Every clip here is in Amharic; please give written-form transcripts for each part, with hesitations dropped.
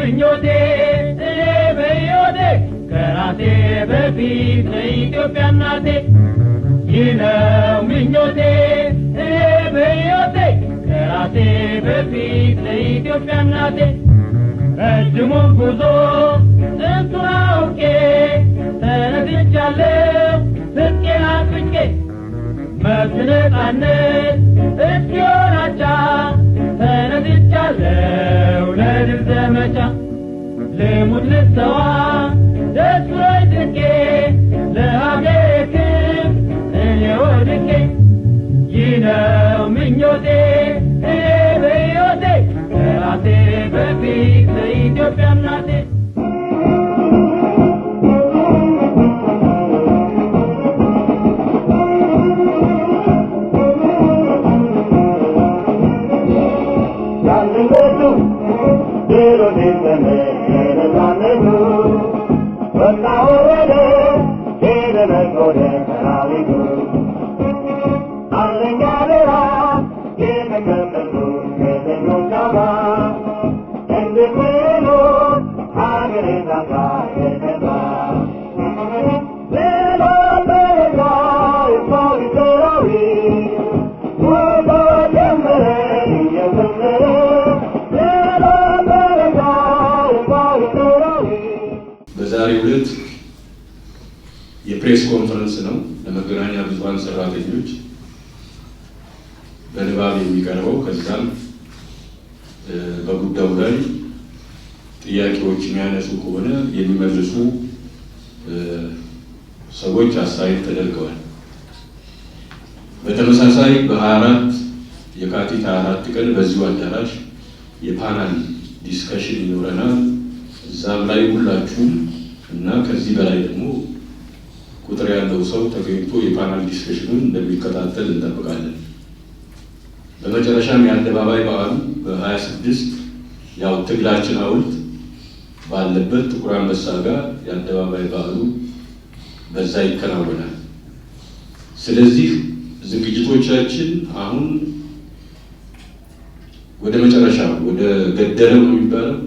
ምኞቴ እኔ በሕይወቴ ከራሴ በፊት ለኢትዮጵያ እናቴ። ይህ ነው ምኞቴ እኔ በሕይወቴ ከራሴ በፊት ለኢትዮጵያ እናቴ። ረጅሙን ጉዞ ጥንቱን አውቄ ተነስቻለሁ ትጥቄን አጥብቄ፣ መብት ነጻነት እስኪሆን አቻ ተነስቻለሁ ለድል ዘመቻ። ልሙት ልሰዋ ደስ ብሎኝ ትንቄ ለሀገሬ ክብር እኔ ወድቄ። ይህ ነው ምኞቴ እኔ በሕይወቴ ከራሴ በፊት ለኢትዮጵያ እናቴ። በዛሬው ዕለት የ press conference ነው ለመገናኛ ብዙኃን ሰራተኞች በንባብ የሚቀርበው። ከዛም በጉዳዩ ላይ ጥያቄዎች የሚያነሱ ከሆነ የሚመልሱ ሰዎች አስተያየት ተደርገዋል። በተመሳሳይ በ24 የካቲት 24 ቀን በዚሁ አዳራሽ የ panel discussion ይኖረናል። እዛም ላይ ሁላችሁም እና ከዚህ በላይ ደግሞ ቁጥር ያለው ሰው ተገኝቶ የ panel discussion ኑን እንደሚከታተል እንጠብቃለን። በመጨረሻም የአደባባይ በዓሉ በ26 ያው ትግላችን ሐውልት ባለበት ጥቁር አንበሳ ጋር የአደባባይ በዓሉ በዛ ይከናወናል። ስለዚህ ዝግጅቶቻችን አሁን ወደ መጨረሻ ወደ ገደለው ነው የሚባለው፣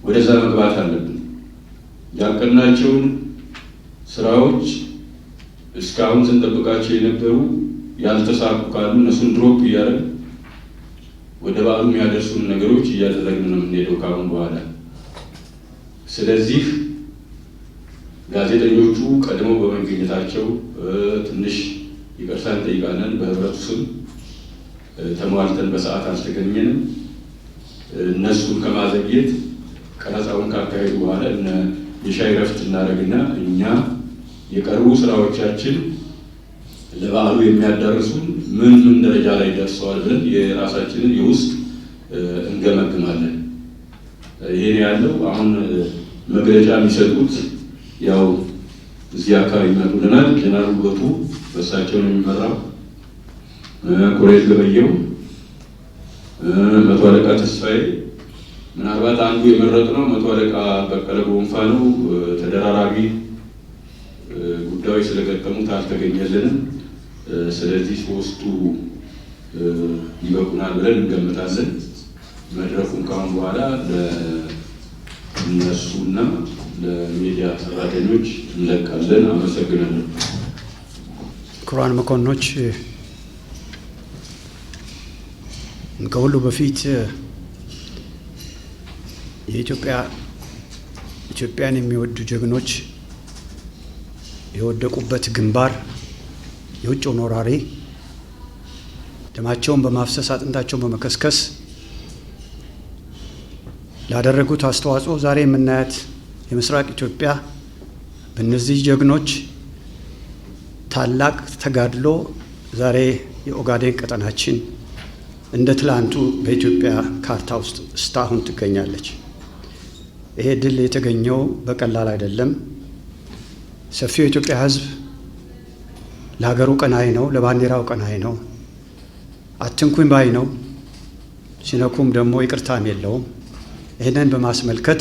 ወደዛ መግባት አለብን። ያቀድናቸውን ስራዎች እስካሁን ስንጠብቃቸው የነበሩ ያልተሳኩ ካሉ እነሱን drop እያደረግን ወደ በዓሉ የሚያደርሱን ነገሮች እያደረግን ነው የምንሄደው ካሁን በኋላ። ስለዚህ ጋዜጠኞቹ ቀድመው በመገኘታቸው ትንሽ ይቅርታ እንጠይቃለን። በህብረቱ ስም ተሟልተን በሰዓት አልተገኘንም። እነሱን ከማዘግየት ቀረጻውን ካካሄዱ በኋላ እነ የሻይ ረፍት እናደርግና እኛ የቀሩ ስራዎቻችን ለበዓሉ የሚያዳርሱን ምን ምን ደረጃ ላይ ደርሰዋል ብለን የራሳችንን የውስጥ እንገመግማለን። ይሄን ያለው አሁን መግለጫ የሚሰጡት ያው እዚህ አካባቢ ይመጡልናል። ጀነራል ውበቱ በእሳቸው ነው የሚመራው። ኮሎኔል ገበየው፣ መቶ አለቃ ተስፋዬ፣ ምናልባት አንዱ የመረጥነው መቶ አለቃ በቀለ ጎንፋ ነው። ተደራራቢ ጉዳዮች ስለገጠሙት አልተገኘልንም። ስለዚህ ሶስቱ ይበቁናል ብለን እንገምታለን። መድረኩን ካሁን በኋላ ለእነሱና ለሚዲያ ሰራተኞች እንለቃለን። አመሰግናለሁ። ክቡራን መኮንኖች፣ ከሁሉ በፊት የኢትዮጵያ ኢትዮጵያን የሚወዱ ጀግኖች የወደቁበት ግንባር የውጭውን ወራሪ ደማቸውን በማፍሰስ አጥንታቸውን በመከስከስ ላደረጉት አስተዋጽኦ ዛሬ የምናያት የምስራቅ ኢትዮጵያ በእነዚህ ጀግኖች ታላቅ ተጋድሎ ዛሬ የኦጋዴን ቀጠናችን እንደ ትላንቱ በኢትዮጵያ ካርታ ውስጥ እስካሁን ትገኛለች። ይሄ ድል የተገኘው በቀላል አይደለም። ሰፊው የኢትዮጵያ ሕዝብ ለሀገሩ ቀናይ ነው፣ ለባንዲራው ቀናይ ነው፣ አትንኩኝ ባይ ነው። ሲነኩም ደግሞ ይቅርታም የለውም። ይህንን በማስመልከት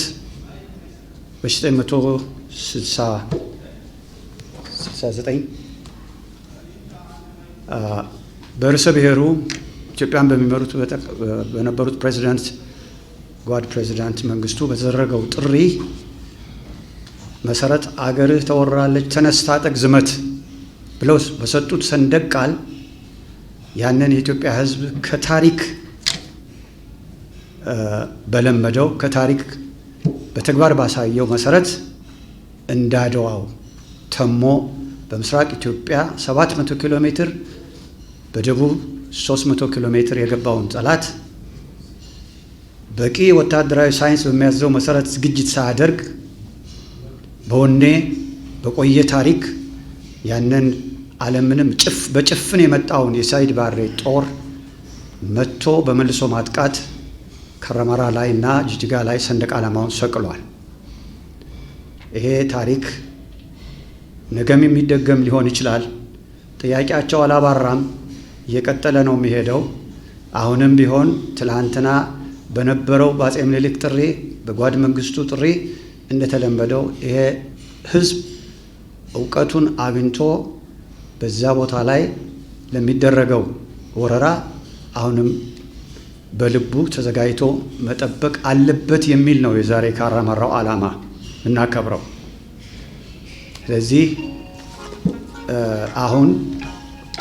በ1969 በርዕሰ ብሔሩ ኢትዮጵያን በሚመሩት በነበሩት ፕሬዚደንት በጓድ ፕሬዚዳንት መንግስቱ በተደረገው ጥሪ መሰረት አገርህ ተወራለች፣ ተነስ፣ ታጠቅ፣ ዝመት ብለው በሰጡት ሰንደቅ ቃል ያንን የኢትዮጵያ ሕዝብ ከታሪክ በለመደው፣ ከታሪክ በተግባር ባሳየው መሰረት እንዳድዋው ተሞ በምስራቅ ኢትዮጵያ 700 ኪሎ ሜትር፣ በደቡብ 300 ኪሎ ሜትር የገባውን ጠላት በቂ ወታደራዊ ሳይንስ በሚያዘው መሰረት ዝግጅት ሳያደርግ በወኔ በቆየ ታሪክ ያንን አለምንም በጭፍን የመጣውን የሳይድ ባሬ ጦር መጥቶ በመልሶ ማጥቃት ከረመራ ላይ እና ጅጅጋ ላይ ሰንደቅ ዓላማውን ሰቅሏል። ይሄ ታሪክ ነገም የሚደገም ሊሆን ይችላል። ጥያቄያቸው አላባራም፣ እየቀጠለ ነው የሚሄደው። አሁንም ቢሆን ትላንትና በነበረው በአፄ ምኒልክ ጥሪ፣ በጓድ መንግስቱ ጥሪ እንደተለመደው ይሄ ህዝብ እውቀቱን አግኝቶ በዛ ቦታ ላይ ለሚደረገው ወረራ አሁንም በልቡ ተዘጋጅቶ መጠበቅ አለበት የሚል ነው የዛሬ ካራማራው ዓላማ የምናከብረው። ስለዚህ አሁን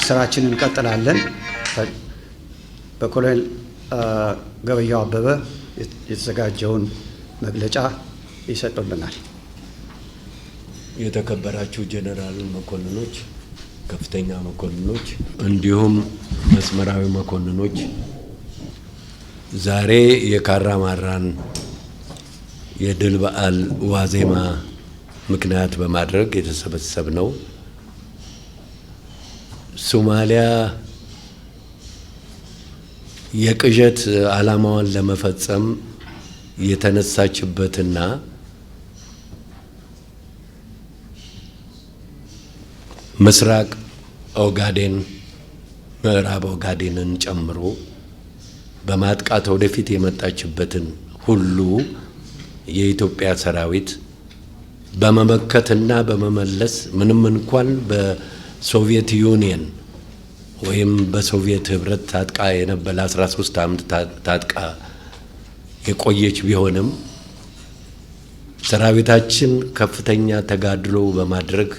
ስራችንን እንቀጥላለን። በኮሎኔል ገበየሁ አበበ የተዘጋጀውን መግለጫ ይሰጡልናል። የተከበራችሁ ጀነራል መኮንኖች፣ ከፍተኛ መኮንኖች፣ እንዲሁም መስመራዊ መኮንኖች፣ ዛሬ የካራማራን የድል በዓል ዋዜማ ምክንያት በማድረግ የተሰበሰብነው ሶማሊያ የቅዠት ዓላማዋን ለመፈጸም የተነሳችበትና ምስራቅ ኦጋዴን፣ ምዕራብ ኦጋዴንን ጨምሮ በማጥቃት ወደፊት የመጣችበትን ሁሉ የኢትዮጵያ ሰራዊት በመመከትና በመመለስ፣ ምንም እንኳን በ Soviet Union ወይም በሶቪየት ህብረት ታጥቃ የነበረ፣ 13 ዓመት ታጥቃ የቆየች ቢሆንም፣ ሰራዊታችን ከፍተኛ ተጋድሎ በማድረግ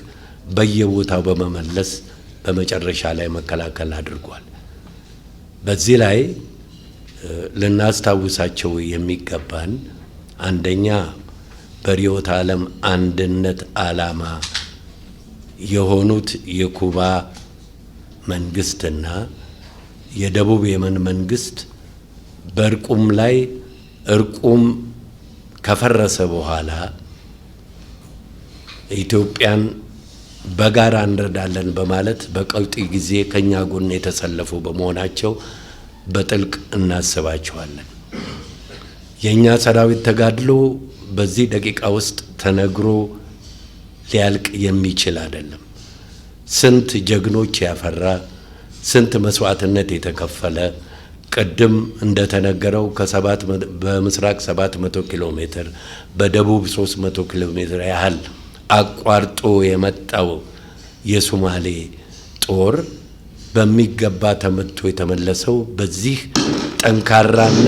በየቦታው በመመለስ በመጨረሻ ላይ መከላከል አድርጓል። በዚህ ላይ ልናስታውሳቸው የሚገባን አንደኛ በርዕዮተ ዓለም አንድነት ዓላማ የሆኑት የኩባ መንግስትና የደቡብ የመን መንግስት በእርቁም ላይ፣ እርቁም ከፈረሰ በኋላ ኢትዮጵያን በጋራ እንረዳለን በማለት በቀውጢ ጊዜ ከኛ ጎን የተሰለፉ በመሆናቸው በጥልቅ እናስባቸዋለን። የእኛ ሰራዊት ተጋድሎ በዚህ ደቂቃ ውስጥ ተነግሮ ሊያልቅ የሚችል አይደለም። ስንት ጀግኖች ያፈራ፣ ስንት መስዋዕትነት የተከፈለ፣ ቅድም እንደተነገረው ከሰባት በምስራቅ 700 ኪሎ ሜትር፣ በደቡብ 300 ኪሎ ሜትር ያህል አቋርጦ የመጣው የሶማሌ ጦር በሚገባ ተመቶ የተመለሰው በዚህ ጠንካራና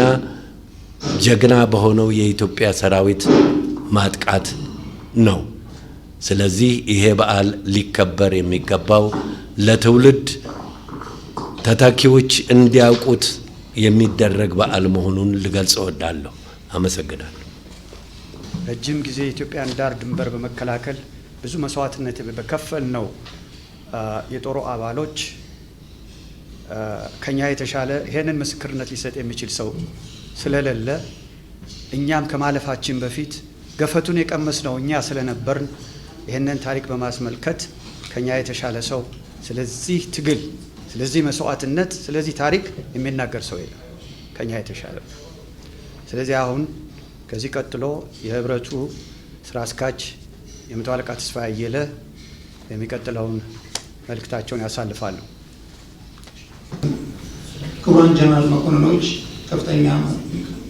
ጀግና በሆነው የኢትዮጵያ ሰራዊት ማጥቃት ነው። ስለዚህ ይሄ በዓል ሊከበር የሚገባው ለትውልድ ተተኪዎች እንዲያውቁት የሚደረግ በዓል መሆኑን ልገልጽ እወዳለሁ። አመሰግናለሁ። ረጅም ጊዜ የኢትዮጵያን ዳር ድንበር በመከላከል ብዙ መስዋዕትነት በከፈልነው የጦሩ አባሎች ከኛ የተሻለ ይሄንን ምስክርነት ሊሰጥ የሚችል ሰው ስለሌለ፣ እኛም ከማለፋችን በፊት ገፈቱን የቀመስነው እኛ ስለነበርን ይህንን ታሪክ በማስመልከት ከኛ የተሻለ ሰው ስለዚህ ትግል፣ ስለዚህ መስዋዕትነት፣ ስለዚህ ታሪክ የሚናገር ሰው የለም ከኛ የተሻለ። ስለዚህ አሁን ከዚህ ቀጥሎ የህብረቱ ስራ አስኪያጅ የመቶ አለቃ ተስፋዬ አየለ የሚቀጥለውን መልእክታቸውን ያሳልፋሉ። ክቡራን ጀነራል መኮንኖች፣ ከፍተኛ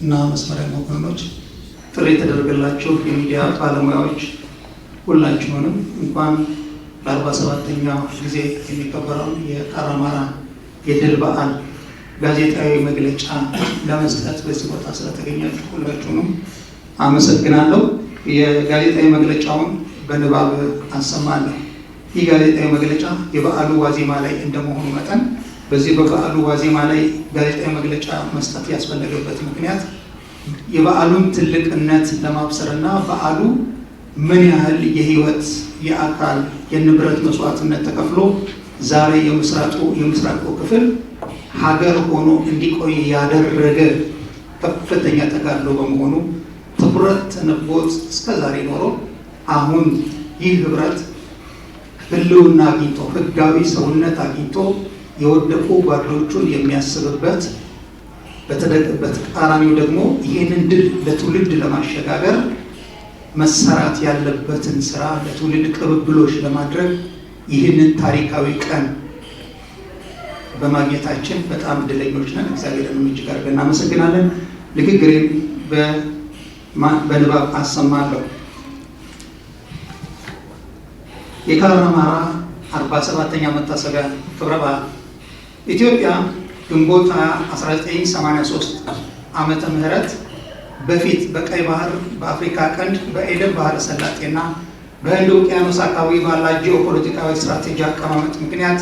እና መስመራዊ መኮንኖች፣ ጥሪ የተደረገላችሁ የሚዲያ ባለሙያዎች፣ ሁላችሁንም እንኳን ለ47ኛው ጊዜ የሚከበረውን የካራማራ የድል በዓል ጋዜጣዊ መግለጫ ለመስጠት በዚህ ቦታ ስለተገኛችሁ ሁላችሁንም አመሰግናለሁ። የጋዜጣዊ መግለጫውን በንባብ አሰማለሁ። ይህ ጋዜጣዊ መግለጫ የበዓሉ ዋዜማ ላይ እንደመሆኑ መጠን በዚህ በበዓሉ ዋዜማ ላይ ጋዜጣዊ መግለጫ መስጠት ያስፈለገበት ምክንያት የበዓሉን ትልቅነት ለማብሰርና በዓሉ ምን ያህል የሕይወት፣ የአካል፣ የንብረት መስዋዕትነት ተከፍሎ ዛሬ የምስራቁ ክፍል ሀገር ሆኖ እንዲቆይ ያደረገ ከፍተኛ ተጋድሎ በመሆኑ ትኩረት ተነፍጎት እስከ ዛሬ ኖሮ አሁን ይህ ህብረት ህልውና አግኝቶ፣ ህጋዊ ሰውነት አግኝቶ የወደቁ ጓዶቹን የሚያስብበት፣ በተቃራኒው ደግሞ ይህንን ድል ለትውልድ ለማሸጋገር መሰራት ያለበትን ስራ ለትውልድ ቅብብሎች ለማድረግ ይህንን ታሪካዊ ቀን በማግኘታችን በጣም እድለኞች ነን። እግዚአብሔርንም እጅግ አድርገን እናመሰግናለን። ንግግሬን በንባብ አሰማለሁ። የካራማራ 47ኛ መታሰቢያ ክብረ በዓል። ኢትዮጵያ ግንቦት 1983 ዓመተ ምህረት በፊት በቀይ ባህር፣ በአፍሪካ ቀንድ፣ በኤደን ባህረ ሰላጤና በህንድ ውቅያኖስ አካባቢ ባላት ጂኦፖለቲካዊ ስትራቴጂ አቀማመጥ ምክንያት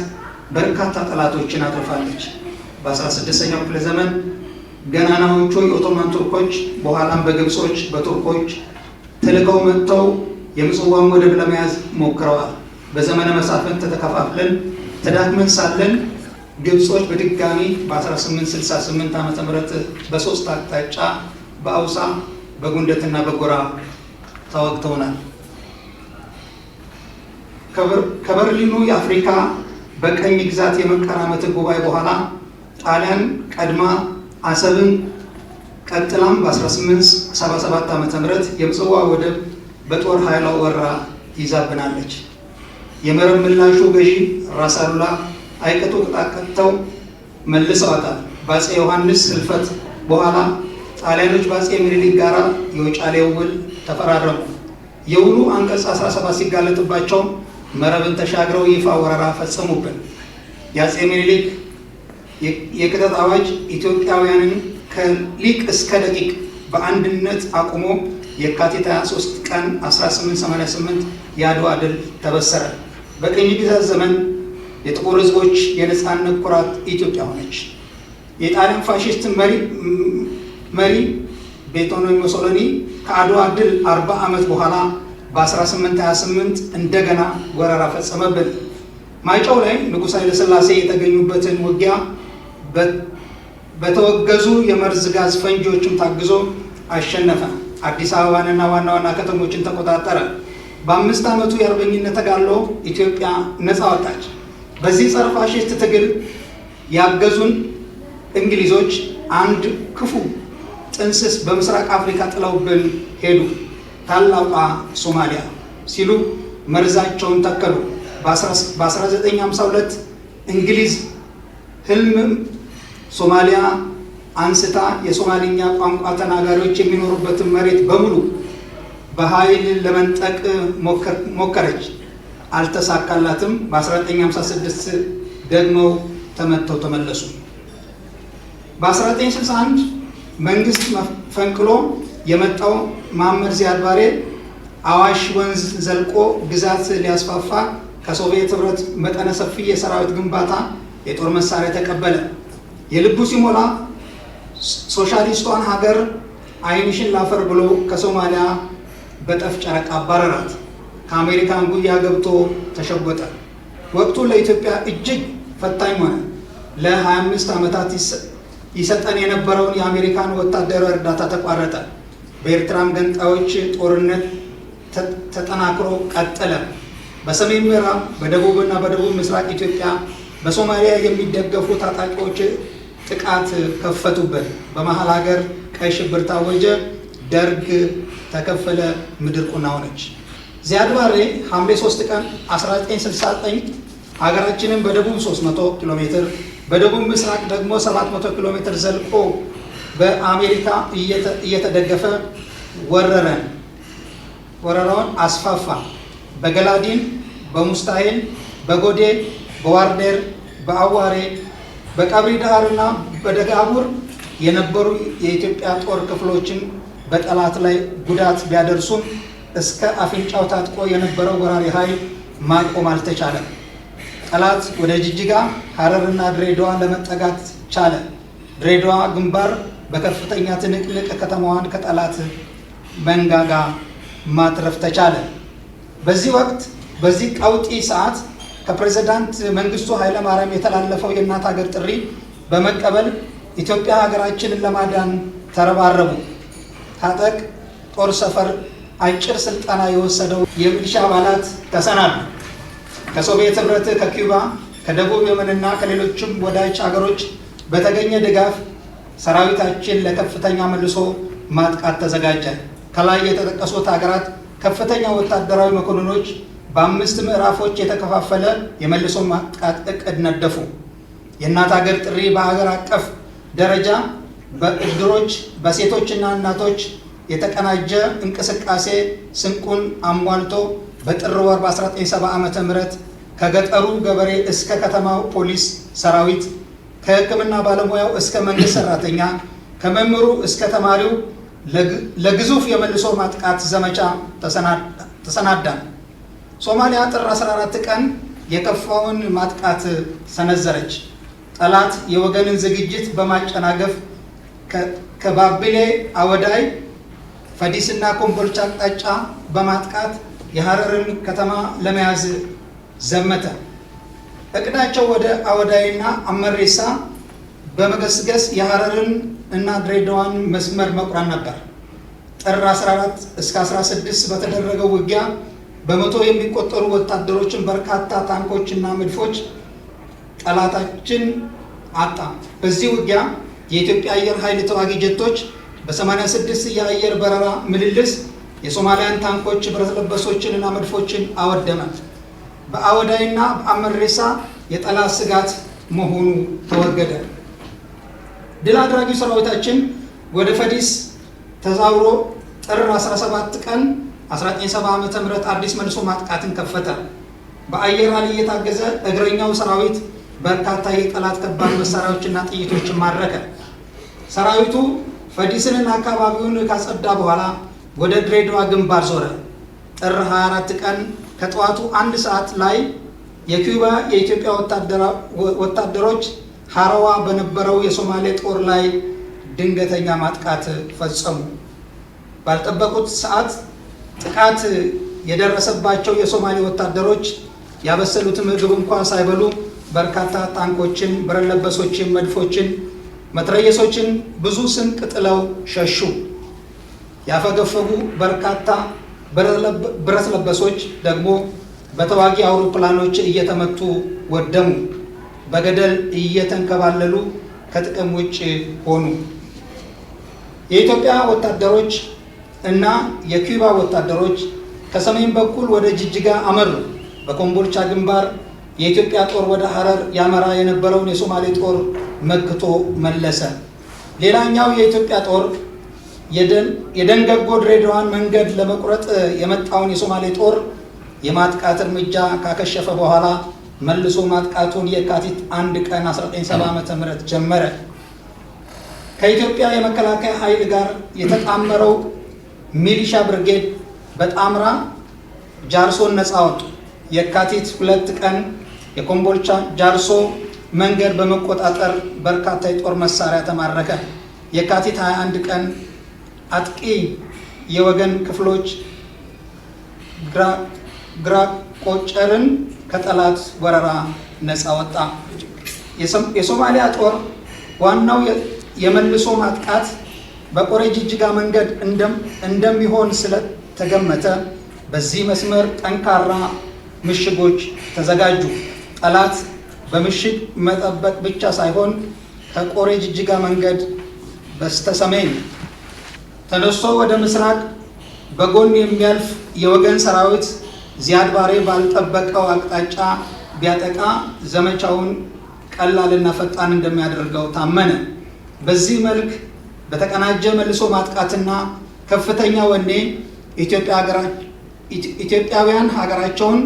በርካታ ጠላቶችን አትርፋለች። በ16ኛው ክፍለ ዘመን ገናናዎቹ የኦቶማን ቱርኮች፣ በኋላም በግብጾች፣ በቱርኮች ተልከው መጥተው የምጽዋን ወደብ ለመያዝ ሞክረዋል። በዘመነ መሳፍንት ተከፋፍለን ተዳክመን ሳለን ግብጾች በድጋሚ በ1868 ዓ.ም በሶስት አቅጣጫ በአውሳ፣ በጉንደትና በጎራ ተወግተውናል። ከበርሊኑ የአፍሪካ በቀኝ ግዛት የመቀራመት ጉባኤ በኋላ ጣሊያን ቀድማ አሰብን፣ ቀጥላም በ1877 ዓ.ም የምጽዋ ወደብ በጦር ኃይሏ ወራ ይዛብናለች። የመረብ ምላሹ ገዢ ራስ አሉላ አይቀጡ ቅጣት ቀጥተው መልሰዋታል። በአፄ ዮሐንስ ህልፈት በኋላ ጣሊያኖች በአፄ ምኒልክ ጋራ የውጫሌው ውል ተፈራረሙ። የውሉ አንቀጽ 17 ሲጋለጥባቸው መረብን ተሻግረው ይፋ ወረራ ፈጸሙብን። የአፄ ምኒልክ የክተት አዋጅ ኢትዮጵያውያንን ከሊቅ እስከ ደቂቅ በአንድነት አቁሞ የካቲት 23 ቀን 1888 የአድዋ ድል ተበሰረ። በቅኝ ግዛት ዘመን የጥቁር ህዝቦች የነፃነት ኩራት ኢትዮጵያ ሆነች። የጣሊያን ፋሽስት መሪ ቤኒቶ ሙሶሊኒ ከአድዋ ድል 40 ዓመት በኋላ በ1828 እንደገና ወረራ ፈጸመብን። ማይጨው ላይ ንጉሥ ኃይለሥላሴ የተገኙበትን ውጊያ በተወገዙ የመርዝ ጋዝ ፈንጂዎችም ታግዞ አሸነፈ። አዲስ አበባንና ዋና ዋና ከተሞችን ተቆጣጠረ። በ5 ዓመቱ የአርበኝነት ተጋድሎ ኢትዮጵያ ነፃ ወጣች። በዚህ ጸረ ፋሽስት ትግል ያገዙን እንግሊዞች አንድ ክፉ ጥንስስ በምስራቅ አፍሪካ ጥለውብን ሄዱ። ታላቋ ሶማሊያ ሲሉ መርዛቸውን ተከሉ። በ1952 እንግሊዝ ህልም ሶማሊያ አንስታ የሶማሊኛ ቋንቋ ተናጋሪዎች የሚኖሩበትን መሬት በሙሉ በኃይል ለመንጠቅ ሞከረች። አልተሳካላትም። በ1956 ደግመው ተመተው ተመለሱ። በ1961 መንግስት ፈንቅሎ የመጣው መሐመድ ዚያድ ባሬ አዋሽ ወንዝ ዘልቆ ግዛት ሊያስፋፋ ከሶቪየት ህብረት መጠነ ሰፊ የሰራዊት ግንባታ፣ የጦር መሳሪያ ተቀበለ። የልቡ ሲሞላ ሶሻሊስቷን ሀገር አይንሽን ላፈር ብሎ ከሶማሊያ በጠፍ ጨረቃ አባረራት። ከአሜሪካን ጉያ ገብቶ ተሸጎጠ። ወቅቱ ለኢትዮጵያ እጅግ ፈታኝ ሆነ። ለ25 ዓመታት ይሰጠን የነበረውን የአሜሪካን ወታደራዊ እርዳታ ተቋረጠ። በኤርትራም ገንጣዮች ጦርነት ተጠናክሮ ቀጠለ። በሰሜን ምዕራብ፣ በደቡብና በደቡብ ምስራቅ ኢትዮጵያ በሶማሊያ የሚደገፉ ታጣቂዎች ጥቃት ከፈቱበት። በመሀል ሀገር ቀይ ሽብር ታወጀ። ደርግ ተከፈለ። ምድር ቁና ሆነች። ዚያድ ባሬ ሐምሌ 3 ቀን 1969 ሀገራችንን በደቡብ 300 ኪሎ ሜትር፣ በደቡብ ምስራቅ ደግሞ 700 ኪሎ ሜትር ዘልቆ በአሜሪካ እየተደገፈ ወረረን። ወረራውን አስፋፋ። በገላዲን፣ በሙስታሂል፣ በጎዴ፣ በዋርዴር፣ በአዋሬ፣ በቀብሪ ዳህርና በደጋቡር የነበሩ የኢትዮጵያ ጦር ክፍሎችን በጠላት ላይ ጉዳት ቢያደርሱም እስከ አፍንጫው ታጥቆ የነበረው ወራሪ ኃይል ማቆም አልተቻለም። ጠላት ወደ ጅጅጋ፣ ሐረርና ድሬዳዋ ለመጠጋት ቻለ። ድሬዳዋ ግንባር በከፍተኛ ትንቅንቅ ከተማዋን ከጠላት መንጋጋ ማትረፍ ተቻለ። በዚህ ወቅት በዚህ ቀውጢ ሰዓት ከፕሬዝዳንት መንግስቱ ኃይለማርያም የተላለፈው የእናት ሀገር ጥሪ በመቀበል ኢትዮጵያ ሀገራችንን ለማዳን ተረባረቡ። ታጠቅ ጦር ሰፈር አጭር ስልጠና የወሰደው የሚሊሻ አባላት ተሰናዱ። ከሶቪየት ህብረት፣ ከኪዩባ፣ ከደቡብ የመንና ከሌሎችም ወዳጅ ሀገሮች በተገኘ ድጋፍ ሰራዊታችን ለከፍተኛ መልሶ ማጥቃት ተዘጋጀ። ከላይ የተጠቀሱት ሀገራት ከፍተኛ ወታደራዊ መኮንኖች በ5 ምዕራፎች የተከፋፈለ የመልሶ ማጥቃት እቅድ ነደፉ። የእናት ሀገር ጥሪ በሀገር አቀፍ ደረጃ በእድሮች፣ በሴቶችና እናቶች የተቀናጀ እንቅስቃሴ ስንቁን አሟልቶ በጥር ወር በ1970 ዓመተ ምህረት ከገጠሩ ገበሬ እስከ ከተማው ፖሊስ ሰራዊት፣ ከሕክምና ባለሙያው እስከ መንግስት ሰራተኛ፣ ከመምህሩ እስከ ተማሪው ለግዙፍ የመልሶ ማጥቃት ዘመቻ ተሰናዳ። ሶማሊያ ጥር 14 ቀን የከፋውን ማጥቃት ሰነዘረች። ጠላት የወገንን ዝግጅት በማጨናገፍ ከባቢሌ፣ አወዳይ፣ ፈዲስና ኮምቦልቻ አቅጣጫ በማጥቃት የሐረርን ከተማ ለመያዝ ዘመተ። እቅዳቸው ወደ አወዳይና አመሬሳ በመገስገስ የሐረርን እና ድሬዳዋን መስመር መቁረጥ ነበር። ጥር 14 እስከ 16 በተደረገው ውጊያ በመቶ የሚቆጠሩ ወታደሮችን፣ በርካታ ታንኮችና መድፎች ጠላታችን አጣ። በዚህ ውጊያ የኢትዮጵያ አየር ኃይል ተዋጊ ጀቶች በ86 የአየር በረራ ምልልስ የሶማሊያን ታንኮች፣ ብረት ለበሶችን እና መድፎችን አወደመ። በአወዳይና በአመሬሳ የጠላት ስጋት መሆኑ ተወገደ። ድል አድራጊው ሰራዊታችን ወደ ፈዲስ ተዛውሮ ጥር 17 ቀን 1970 ዓ.ም አዲስ መልሶ ማጥቃትን ከፈተ። በአየር ኃይል እየታገዘ እግረኛው ሰራዊት በርካታ የጠላት ከባድ መሳሪያዎችና ጥይቶችን ማረከ። ሰራዊቱ ፈዲስንና አካባቢውን ካጸዳ በኋላ ወደ ድሬዳዋ ግንባር ዞረ። ጥር 24 ቀን ከጠዋቱ 1 ሰዓት ላይ የኩባ የኢትዮጵያ ወታደሮች ሀረዋ በነበረው የሶማሌ ጦር ላይ ድንገተኛ ማጥቃት ፈጸሙ። ባልጠበቁት ሰዓት ጥቃት የደረሰባቸው የሶማሌ ወታደሮች ያበሰሉትን ምግብ እንኳን ሳይበሉ በርካታ ታንኮችን፣ ብረት ለበሶችን፣ መድፎችን፣ መትረየሶችን፣ ብዙ ስንቅ ጥለው ሸሹ። ያፈገፈጉ በርካታ ብረት ለበሶች ደግሞ በተዋጊ አውሮፕላኖች እየተመቱ ወደሙ። በገደል እየተንከባለሉ ከጥቅም ውጭ ሆኑ። የኢትዮጵያ ወታደሮች እና የኩባ ወታደሮች ከሰሜን በኩል ወደ ጅጅጋ አመሩ። በኮምቦልቻ ግንባር የኢትዮጵያ ጦር ወደ ሐረር ያመራ የነበረውን የሶማሌ ጦር መክቶ መለሰ። ሌላኛው የኢትዮጵያ ጦር የደንገጎ ድሬዳዋን መንገድ ለመቁረጥ የመጣውን የሶማሌ ጦር የማጥቃት እርምጃ ካከሸፈ በኋላ መልሶ ማጥቃቱን የካቲት 1 ቀን 1970 ዓ.ም ጀመረ። ከኢትዮጵያ የመከላከያ ኃይል ጋር የተጣመረው ሚሊሻ ብርጌድ በጣምራ ጃርሶን ነፃ አወጡ። የካቲት 2 ቀን የኮምቦልቻ ጃርሶ መንገድ በመቆጣጠር በርካታ የጦር መሳሪያ ተማረከ። የካቲት 21 ቀን አጥቂ የወገን ክፍሎች ግራቆጨርን ከጠላት ወረራ ነፃ ወጣ። የሶማሊያ ጦር ዋናው የመልሶ ማጥቃት በቆሬ ጅጅጋ መንገድ እንደሚሆን ስለተገመተ በዚህ መስመር ጠንካራ ምሽጎች ተዘጋጁ። ጠላት በምሽግ መጠበቅ ብቻ ሳይሆን ከቆሬ ጅጅጋ መንገድ በስተሰሜን ተነስቶ ወደ ምስራቅ በጎን የሚያልፍ የወገን ሰራዊት ዚያድ ባሬ ባልጠበቀው አቅጣጫ ቢያጠቃ ዘመቻውን ቀላልና ፈጣን እንደሚያደርገው ታመነ። በዚህ መልክ በተቀናጀ መልሶ ማጥቃትና ከፍተኛ ወኔ ኢትዮጵያውያን ሀገራቸውን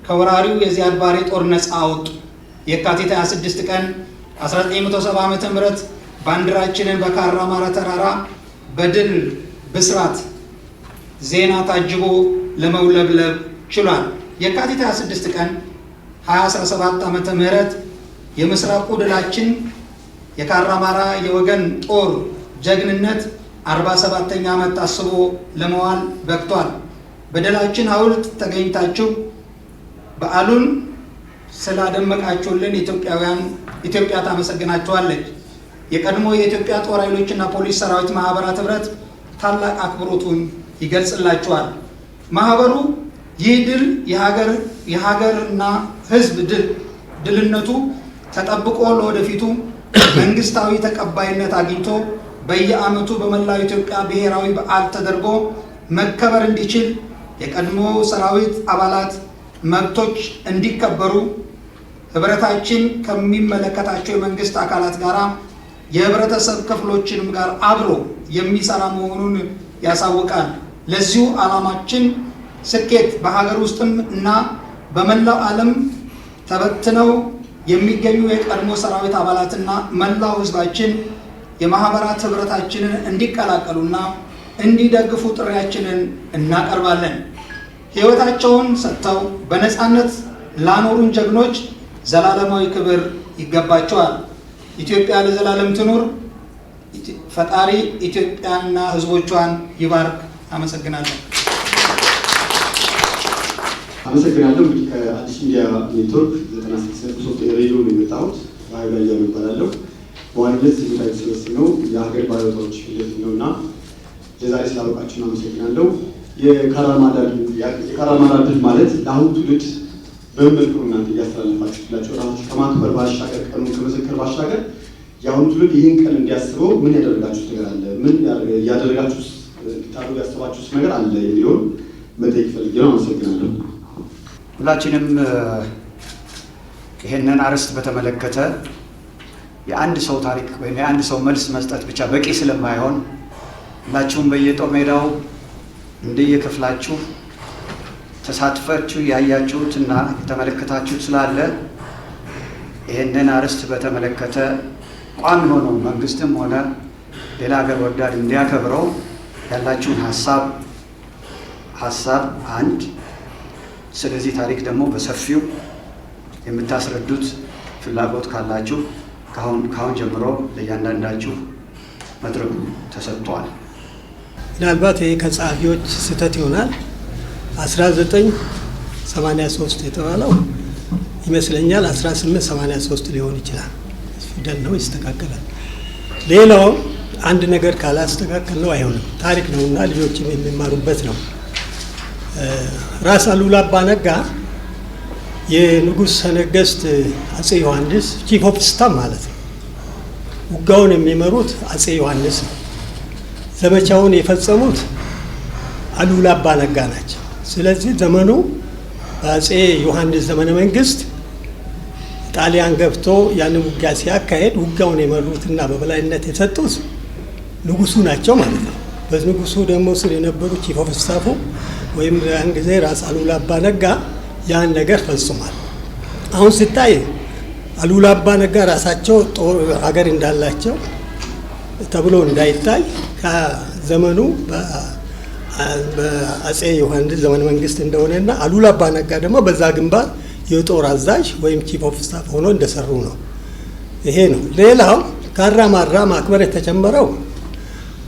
ከወራሪው የዚያድ ባሬ ጦር ነፃ አወጡ። የካቲት 26 ቀን 1970 ዓ.ም ባንዲራችንን በካራማራ ተራራ በድል ብስራት ዜና ታጅቦ ለመውለብለብ ችሏል። የካቲት 26 ቀን 2017 ዓመተ ምህረት የምስራቁ ድላችን የካራማራ የወገን ጦር ጀግንነት 47ኛ ዓመት ታስቦ ለመዋል በቅቷል። በድላችን ሐውልት ተገኝታችሁ በዓሉን ስላደመቃችሁልን ኢትዮጵያውያን ኢትዮጵያ ታመሰግናችኋለች። የቀድሞ የኢትዮጵያ ጦር ኃይሎችና ፖሊስ ሰራዊት ማህበራት ህብረት ታላቅ አክብሮቱን ይገልጽላችኋል። ማህበሩ ይህ ድል የሀገርና ሕዝብ ድልነቱ ተጠብቆ ለወደፊቱ መንግስታዊ ተቀባይነት አግኝቶ በየዓመቱ በመላው ኢትዮጵያ ብሔራዊ በዓል ተደርጎ መከበር እንዲችል፣ የቀድሞ ሰራዊት አባላት መብቶች እንዲከበሩ ህብረታችን ከሚመለከታቸው የመንግስት አካላት ጋር የህብረተሰብ ክፍሎችንም ጋር አብሮ የሚሰራ መሆኑን ያሳውቃል። ለዚሁ ዓላማችን ስኬት በሀገር ውስጥም እና በመላው ዓለም ተበትነው የሚገኙ የቀድሞ ሰራዊት አባላትና መላው ህዝባችን የማህበራት ህብረታችንን እንዲቀላቀሉና እንዲደግፉ ጥሪያችንን እናቀርባለን። ህይወታቸውን ሰጥተው በነፃነት ላኖሩን ጀግኖች ዘላለማዊ ክብር ይገባቸዋል። ኢትዮጵያ ለዘላለም ትኑር። ፈጣሪ ኢትዮጵያና ህዝቦቿን ይባርክ። አመሰግናለሁ። አመሰግናለሁ። እንግዲህ ከአዲስ ሚዲያ ኔትወርክ 96.3 ሬዲዮ ነው የመጣሁት። በሀይሉ አያሌው እባላለሁ። በዋናነት እዚህ ቦታ የተሰበሰብነው የሀገር ባለውለታዎች ፊት ነው እና ለዛሬ ስላበቃችሁን አመሰግናለሁ። የካራማራ ድል ማለት ለአሁኑ ትውልድ በምን መልኩ ነው እናንተ እያስተላለፋችሁላቸው? ራሳችሁ ከማክበር ባሻገር፣ ቀኑን ከመዘከር ባሻገር የአሁኑ ትውልድ ይህን ቀን እንዲያስበው ምን ያደረጋችሁት ነገር አለ? ምን ያደረጋችሁት፣ እንድታደርጉ ያሰባችሁት ነገር አለ የሚለውን መጠየቅ ፈልጌ ነው። አመሰግናለሁ። ሁላችንም ይሄንን አርዕስት በተመለከተ የአንድ ሰው ታሪክ ወይም የአንድ ሰው መልስ መስጠት ብቻ በቂ ስለማይሆን ሁላችሁም በየጦር ሜዳው እንደየክፍላችሁ ተሳትፋችሁ ያያችሁትና የተመለከታችሁት ስላለ ይህንን አርዕስት በተመለከተ ቋሚ ሆኖ መንግስትም ሆነ ሌላ ሀገር ወዳድ እንዲያከብረው ያላችሁን ሀሳብ አንድ፣ ስለዚህ ታሪክ ደግሞ በሰፊው የምታስረዱት ፍላጎት ካላችሁ ካሁን ጀምሮ ለእያንዳንዳችሁ መድረኩ ተሰጥቷል። ምናልባት ይሄ ከጸሐፊዎች ስህተት ይሆናል። 1983 የተባለው ይመስለኛል፣ 1883 ሊሆን ይችላል። ፊደል ነው፣ ይስተካከላል። ሌላው አንድ ነገር ካላስተካከል ነው አይሆንም። ታሪክ ነውና ልጆችም የሚማሩበት ነው። ራስ አሉላ አባ ነጋ የንጉሠ ነገሥት አጼ ዮሐንስ chief of staff ማለት ነው። ውጊያውን የሚመሩት አጼ ዮሐንስ ነው። ዘመቻውን የፈጸሙት አሉላ አባ ነጋ ናቸው። ስለዚህ ዘመኑ በአጼ ዮሐንስ ዘመነ መንግስት ጣሊያን ገብቶ ያንን ውጊያ ሲያካሄድ ውጊያውን የመሩትና በበላይነት የሰጡት ንጉሱ ናቸው ማለት ነው። በንጉሱ ደግሞ ስር የነበሩ chief of staff ኡ ወይም ያን ጊዜ ራስ አሉላ አባ ነጋ ያን ነገር ፈጽሟል። አሁን ሲታይ አሉላ አባ ነጋ ራሳቸው ጦር ሀገር እንዳላቸው ተብሎ እንዳይታይ ከዘመኑ በአጼ ዮሐንስ ዘመነ መንግስት እንደሆነና አሉላ አባ ነጋ ደግሞ በዛ ግንባር የጦር አዛዥ ወይም chief of staff ሆኖ እንደሰሩ ነው። ይሄ ነው። ሌላው ካራማራ ማክበር የተጀመረው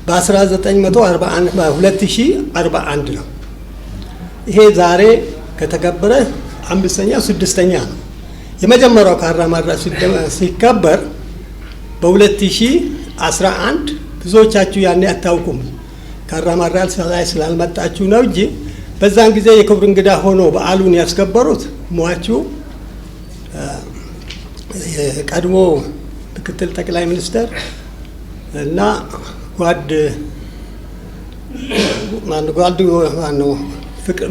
በ1941 በ2041 ነው። ይሄ ዛሬ ከተከበረ አምስተኛ ስድስተኛ ነው። የመጀመሪያው ካራማራ ሲከበር በ2011፣ ብዙዎቻችሁ ያኔ አታውቁም፣ ካራማራ ላይ ስላልመጣችሁ ነው እንጂ፣ በዛን ጊዜ የክብር እንግዳ ሆኖ በዓሉን ያስከበሩት ሟቹ የቀድሞ ምክትል ጠቅላይ ሚኒስትር እና ጓድ ጓድ ማነው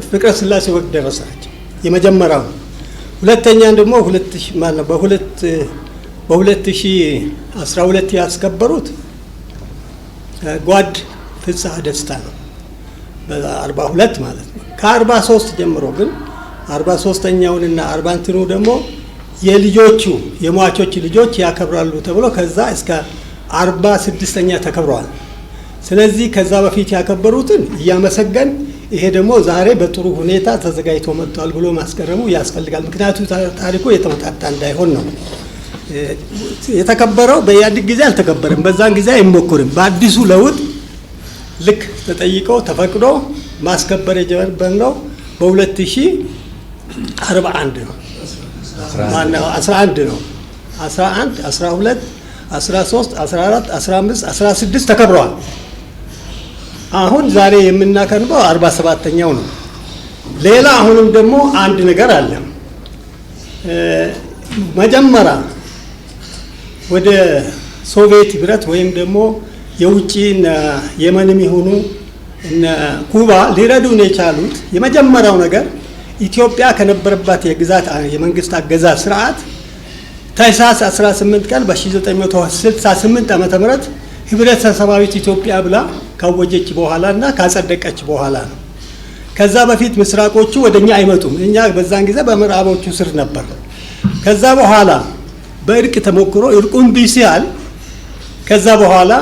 ፍቅረ ስላሴ ወግደረስ ናቸው። የመጀመሪያው። ሁለተኛ ደግሞ ሁለት ሺህ ማነው በ2012 ያስከበሩት ጓድ ፍስሐ ደስታ ነው። በ42 ማለት ነው። ከ43 ጀምሮ ግን 43ኛውንና 40 እንትኑ ደግሞ የልጆቹ የሟቾች ልጆች ያከብራሉ ተብሎ ከዛ እስከ 46ኛ ተከብረዋል። ስለዚህ ከዛ በፊት ያከበሩትን እያመሰገን ይሄ ደግሞ ዛሬ በጥሩ ሁኔታ ተዘጋጅቶ መጥቷል ብሎ ማስገረሙ ያስፈልጋል። ምክንያቱ ታሪኩ የተመጣጣ እንዳይሆን ነው። የተከበረው በኢህአዴግ ጊዜ አልተከበረም። በዛን ጊዜ አይሞክርም። በአዲሱ ለውጥ ልክ ተጠይቆ ተፈቅዶ ማስከበር የጀመርነው በ2041 ነው። ማነው 11 ነው። 11፣ 12፣ 13፣ 14፣ 15፣ 16 ተከብረዋል። አሁን ዛሬ የምናከንበው 47ኛው ነው። ሌላ አሁንም ደግሞ አንድ ነገር አለ። መጀመሪያ ወደ ሶቪየት ህብረት ወይም ደግሞ የውጭ የመንም ይሁኑ እነ ኩባ ሊረዱን የቻሉት የመጀመሪያው ነገር ኢትዮጵያ ከነበረባት የግዛት የመንግስት አገዛዝ ስርዓት ታኅሳስ 18 ቀን በ1968 ዓመተ ምህረት ህብረተሰባዊት ኢትዮጵያ ብላ ካወጀች በኋላ እና ካጸደቀች በኋላ ነው። ከዛ በፊት ምስራቆቹ ወደኛ አይመጡም። እኛ በዛን ጊዜ በምዕራቦቹ ስር ነበር። ከዛ በኋላ በእርቅ ተሞክሮ እርቁ እምቢ ሲል ከዛ በኋላ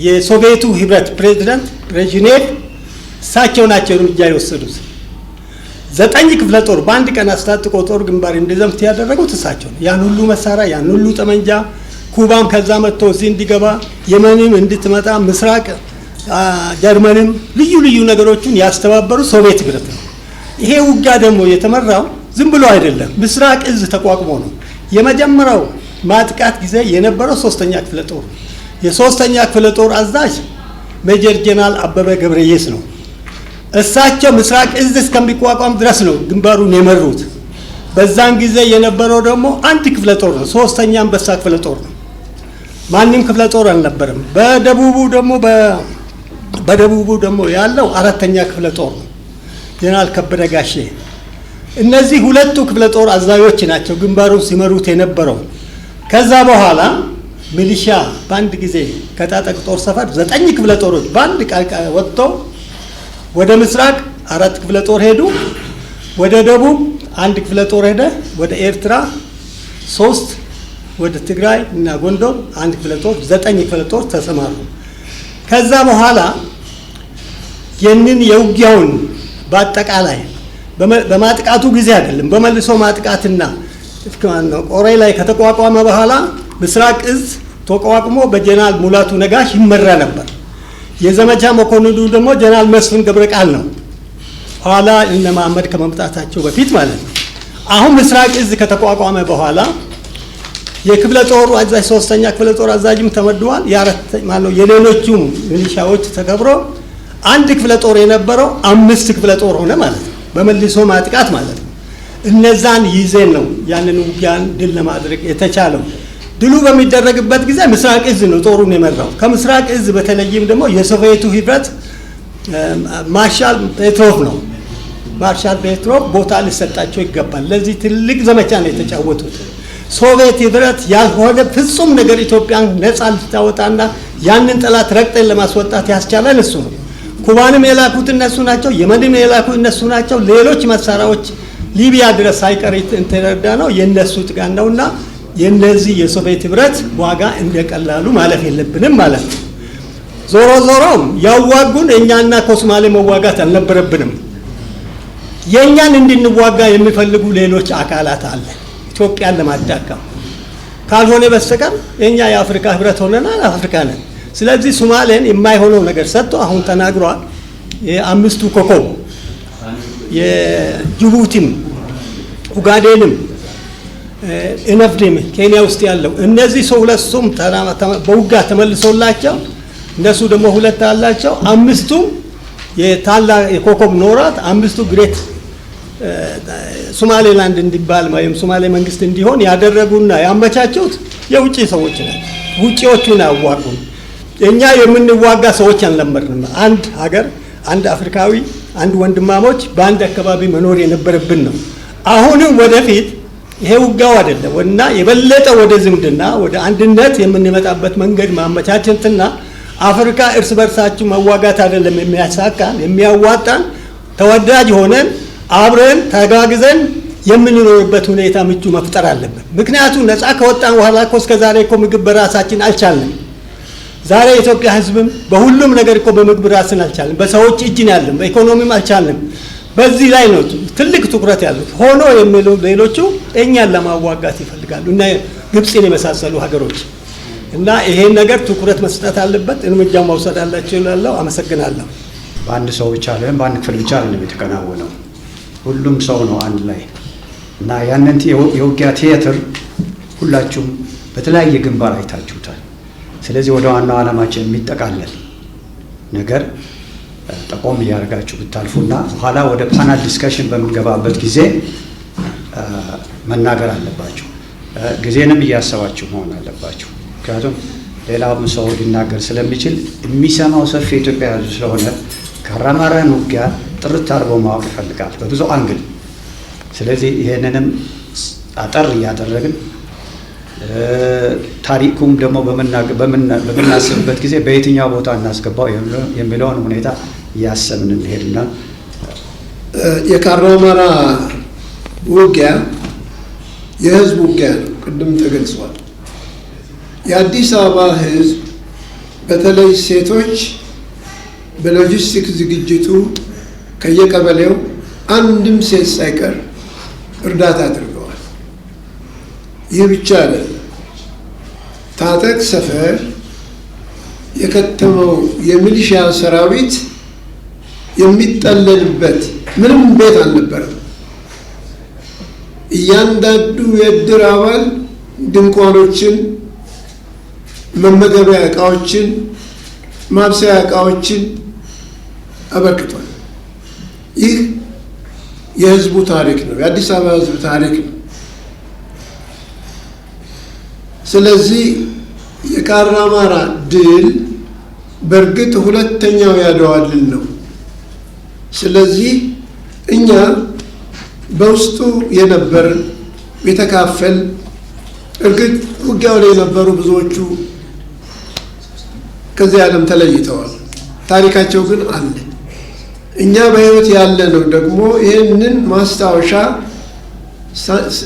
የሶቪየቱ ህብረት ፕሬዝዳንት ብሬዥኔቭ እሳቸው ናቸው እርምጃ የወሰዱት። 9 ክፍለ ጦር በአንድ ቀን አስታጥቆ ጦር ግንባር እንዲዘምት ያደረጉት እሳቸው ነው። ያን ሁሉ መሳሪያ፣ ያን ሁሉ ጠመንጃ ኩባም ከዛ መጥቶ እዚህ እንዲገባ፣ የመንም እንድትመጣ፣ ምስራቅ ጀርመንም ልዩ ልዩ ነገሮችን ያስተባበሩ ሶቪየት ህብረት ነው። ይሄ ውጊያ ደግሞ የተመራው ዝም ብሎ አይደለም። ምስራቅ እዝ ተቋቁሞ ነው። የመጀመሪያው ማጥቃት ጊዜ የነበረው ሶስተኛ ክፍለ ጦር፣ የሶስተኛ ክፍለ ጦር አዛዥ ሜጀር ጀነራል አበበ ገብረየስ ነው። እሳቸው ምስራቅ እዝ እስከሚቋቋም ድረስ ነው ግንባሩን የመሩት። በዛን ጊዜ የነበረው ደግሞ አንድ ክፍለ ጦር ነው። ሶስተኛ አንበሳ ክፍለ ጦር ነው። ማንም ክፍለ ጦር አልነበረም። በደቡቡ ደግሞ ያለው አራተኛ ክፍለ ጦር ነው፣ ጀነራል ከበደ ጋሼ። እነዚህ ሁለቱ ክፍለ ጦር አዛዦች ናቸው ግንባሩን ሲመሩት የነበረው። ከዛ በኋላ ሚሊሻ በአንድ ጊዜ ከታጠቅ ጦር ሰፈር 9 ክፍለ ጦሮች በአንድ ወጥተው ወደ ምስራቅ 4 ክፍለ ጦር ሄዱ። ወደ ደቡብ 1 ክፍለ ጦር ሄደ። ወደ ኤርትራ 3፣ ወደ ትግራይ እና ጎንደር 1 ክፍለ ጦር፣ 9 ክፍለ ጦር ተሰማሩ። ከዛ በኋላ ይህንን የውጊያውን በአጠቃላይ በማጥቃቱ ጊዜ አይደለም፣ በመልሶ ማጥቃትና ቆሬ ላይ ከተቋቋመ በኋላ ምስራቅ እዝ ተቋቁሞ በጀነራል ሙላቱ ነጋሽ ይመራ ነበር። የዘመቻ መኮንኑ ደግሞ ጀነራል መስፍን ገብረቃል ነው። ኋላ እነ መሐመድ ከመምጣታቸው በፊት ማለት ነው። አሁን ምስራቅ እዝ ከተቋቋመ በኋላ የክፍለ ጦሩ አዛዥ ሶስተኛ ክፍለ ጦር አዛዥም ተመድቧል። ማለት የሌሎቹም ሚሊሻዎች ተከብሮ አንድ ክፍለ ጦር የነበረው 5 ክፍለ ጦር ሆነ ማለት ነው። በመልሶ ማጥቃት ማለት ነው። እነዛን ይዘን ነው ያንን ውጊያን ድል ለማድረግ የተቻለው። ድሉ በሚደረግበት ጊዜ ምስራቅ እዝ ነው ጦሩን የመራው። ከምስራቅ እዝ በተለይም ደግሞ የሶቪየቱ ህብረት ማርሻል ፔትሮቭ ነው። ማርሻል ፔትሮቭ ቦታ ሊሰጣቸው ይገባል። ለዚህ ትልቅ ዘመቻ ነው የተጫወቱት። ሶቪየት ህብረት ያልሆነ ፍጹም ነገር ኢትዮጵያን ነፃ ልታወጣና ያንን ጠላት ረግጠን ለማስወጣት ያስቻለን እሱ ነው። ኩባንም የላኩት እነሱ ናቸው። የመንም የላኩት እነሱ ናቸው። ሌሎች መሳሪያዎች ሊቢያ ድረስ ሳይቀር የተረዳ ነው የነሱ ጥቃት ነውና የነዚህ የሶቪየት ህብረት ዋጋ እንደቀላሉ ማለፍ የለብንም ማለት ነው። ዞሮ ዞሮ ያዋጉን እኛና ከሶማሌ መዋጋት አልነበረብንም። የኛን እንድንዋጋ የሚፈልጉ ሌሎች አካላት አለ ኢትዮጵያን ለማዳከም ካልሆነ በስተቀር የኛ የአፍሪካ ህብረት ሆነናል፣ አፍሪካ ነን። ስለዚህ ሶማሌን የማይሆነው ነገር ሰጥቶ አሁን ተናግሯል። የአምስቱ ኮከብ የጅቡቲም ኡጋዴንም ኤንኤፍዲም ኬንያ ውስጥ ያለው እነዚህ ሰው ሁለቱም በውጋ ተመልሶላቸው እነሱ ደግሞ ሁለት አላቸው። አምስቱም የታላ የኮከብ ኖራት አምስቱ ግሬት ሶማሌላንድ እንዲባል ወይም ሶማሌ መንግስት እንዲሆን ያደረጉና ያመቻቹት የውጪ ሰዎች ናቸው። ውጪዎቹን ያዋጉን። እኛ የምንዋጋ ሰዎች አልነበርንም። አንድ ሀገር፣ አንድ አፍሪካዊ፣ አንድ ወንድማሞች በአንድ አካባቢ መኖር የነበረብን ነው። አሁንም ወደፊት ይሄ ውጋው አይደለም እና የበለጠ ወደ ዝምድና ወደ አንድነት የምንመጣበት መንገድ ማመቻቸትና አፍሪካ እርስ በርሳችን መዋጋት አይደለም የሚያሳካን የሚያዋጣን ተወዳጅ ሆነን አብረን ተጋግዘን የምንኖርበት ሁኔታ ምቹ መፍጠር አለብን። ምክንያቱም ነፃ ከወጣን በኋላ እኮ እስከዛሬ እኮ ምግብ በራሳችን አልቻልንም። ዛሬ የኢትዮጵያ ሕዝብም በሁሉም ነገር እኮ በምግብ ራስን አልቻልንም፣ በሰዎች እጅ ነው ያለን፣ በኢኮኖሚም አልቻልንም። በዚህ ላይ ነው ትልቅ ትኩረት ያሉት ሆኖ የሚሉ ሌሎቹ እኛን ለማዋጋት ይፈልጋሉ እና ግብፅን የመሳሰሉ ሀገሮች እና ይሄን ነገር ትኩረት መስጠት አለበት፣ እርምጃ መውሰድ አላቸው እላለሁ። አመሰግናለሁ። በአንድ ሰው ብቻ አይደለም፣ በአንድ ክፍል ብቻ አይደለም የተከናወነው። ሁሉም ሰው ነው አንድ ላይ እና ያንን የውጊያ ቲያትር ሁላችሁም በተለያየ ግንባር አይታችሁታል። ስለዚህ ወደ ዋናው ዓላማችን የሚጠቃለል ነገር ጠቆም እያደረጋችሁ ብታልፉና በኋላ ወደ panel discussion በምንገባበት ጊዜ መናገር አለባችሁ። ጊዜንም እያሰባችሁ መሆን አለባችሁ። ምክንያቱም ሌላውም ሰው ሊናገር ስለሚችል፣ የሚሰማው ሰፊ የኢትዮጵያ ሕዝብ ስለሆነ ካራማራን ውጊያ ጥርት አድርጎ ማወቅ ይፈልጋል በብዙ angle። ስለዚህ ይሄንንም አጠር እያደረግን ታሪኩም ደግሞ በምናስብበት ጊዜ በየትኛው ቦታ እናስገባው የሚለውን ሁኔታ እያሰብን እንሄድና የካራማራ ውጊያ የህዝብ ውጊያ ነው። ቅድም ተገልጿል። የአዲስ አበባ ህዝብ በተለይ ሴቶች በሎጂስቲክ ዝግጅቱ ከየቀበሌው አንድም ሴት ሳይቀር እርዳታ አድርገዋል። ይህ ብቻ አይደለም። ታጠቅ ሰፈር የከተመው የሚሊሺያ ሰራዊት የሚጠለልበት ምንም ቤት አልነበረም። እያንዳንዱ የእድር አባል ድንኳኖችን፣ መመገቢያ እቃዎችን፣ ማብሰያ እቃዎችን አበርክቷል። ይህ የህዝቡ ታሪክ ነው። የአዲስ አበባ ህዝብ ታሪክ ነው። ስለዚህ የካራማራ ድል በእርግጥ ሁለተኛው የአድዋ ድል ነው። ስለዚህ እኛ በውስጡ የነበርን የተካፈል፣ እርግጥ ውጊያው ላይ የነበሩ ብዙዎቹ ከዚህ ዓለም ተለይተዋል። ታሪካቸው ግን አለ። እኛ በህይወት ያለነው ደግሞ ይህንን ማስታወሻ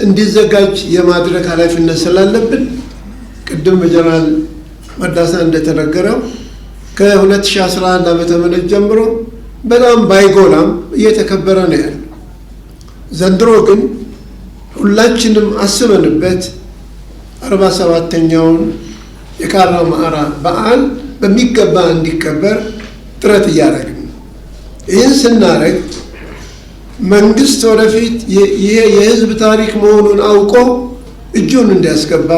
እንዲዘጋጅ የማድረግ ኃላፊነት ስላለብን ቅድም በጀነራል መርዳሳ እንደተነገረው ከ2011 ዓ.ም ጀምሮ በጣም ባይጎላም እየተከበረ ነው ያለው። ዘንድሮ ግን ሁላችንም አስበንበት 47ኛውን የካራማራ በዓል በሚገባ እንዲከበር ጥረት እያደረግን ነው። ይህን ስናደርግ መንግስት ወደፊት ይሄ የህዝብ ታሪክ መሆኑን አውቆ እጁን እንዲያስገባ፣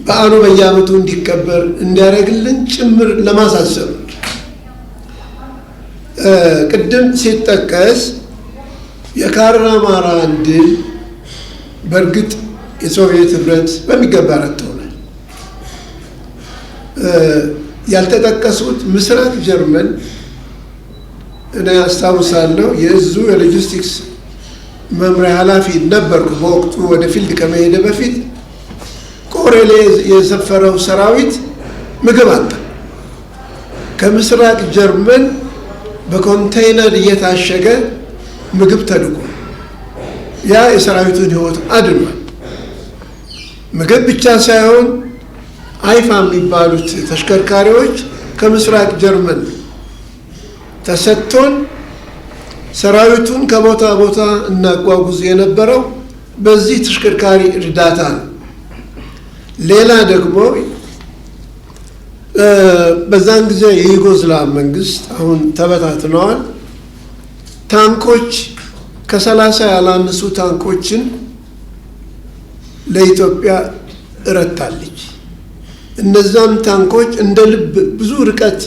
በዓሉ በየዓመቱ እንዲከበር እንዲያደርግልን ጭምር ለማሳሰብ። ቅድም ሲጠቀስ የካራማራን ድል በእርግጥ የሶቪየት ህብረት በሚገባ ረድተውናል። ያልተጠቀሱት ምስራቅ ጀርመን፣ እኔ አስታውሳለሁ የእዙ የሎጂስቲክስ መምሪያ ኃላፊ ነበርኩ። በወቅቱ ወደ field ከመሄደ በፊት ቆሬ የሰፈረው ሰራዊት ምግብ አጣ። ከምስራቅ ጀርመን በኮንቴይነር እየታሸገ ምግብ ተልኮ ያ የሰራዊቱን ህይወት አድኗል። ምግብ ብቻ ሳይሆን አይፋ የሚባሉት ተሽከርካሪዎች ከምስራቅ ጀርመን ተሰጥቶን ሰራዊቱን ከቦታ ቦታ እናጓጉዝ የነበረው በዚህ ተሽከርካሪ እርዳታ ነው። ሌላ ደግሞ በዛን ጊዜ የዩጎዝላቭ መንግስት፣ አሁን ተበታትነዋል። ታንኮች፣ ከ30 ያላነሱ ታንኮችን ለኢትዮጵያ ረድታለች። እነዛም ታንኮች እንደ ልብ ብዙ ርቀት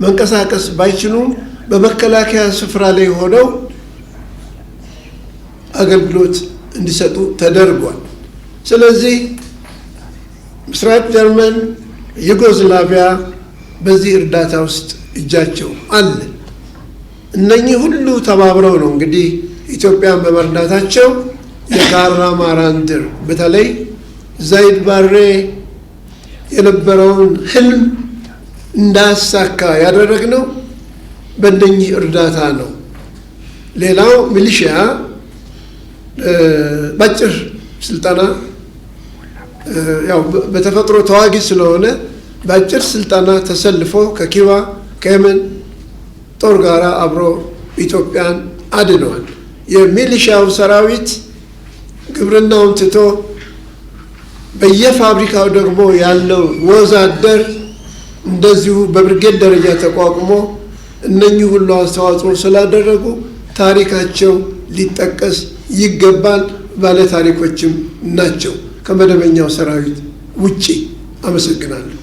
መንቀሳቀስ ባይችሉም በመከላከያ ስፍራ ላይ ሆነው አገልግሎት እንዲሰጡ ተደርጓል። ስለዚህ ምስራቅ ጀርመን፣ ዩጎዝላቪያ በዚህ እርዳታ ውስጥ እጃቸው አለ። እነኚህ ሁሉ ተባብረው ነው እንግዲህ ኢትዮጵያን በመርዳታቸው የካራማራን ድል፣ በተለይ ዚያድ ባሬ የነበረውን ህልም እንዳያሳካ ያደረግነው በእነኚህ እርዳታ ነው። ሌላው ሚሊሺያ በአጭር ስልጠና ያው በተፈጥሮ ተዋጊ ስለሆነ በአጭር ስልጠና ተሰልፎ ከኪባ ከየመን ጦር ጋር አብሮ ኢትዮጵያን አድነዋል። የሚሊሻው ሰራዊት ግብርናውን ትቶ በየፋብሪካው ደግሞ ያለው ወዛደር እንደዚሁ በብርጌድ ደረጃ ተቋቁሞ እነኚህ ሁሉ አስተዋጽኦ ስላደረጉ ታሪካቸው ሊጠቀስ ይገባል። ባለ ታሪኮችም ናቸው ከመደበኛው ሰራዊት ውጪ። አመሰግናለሁ።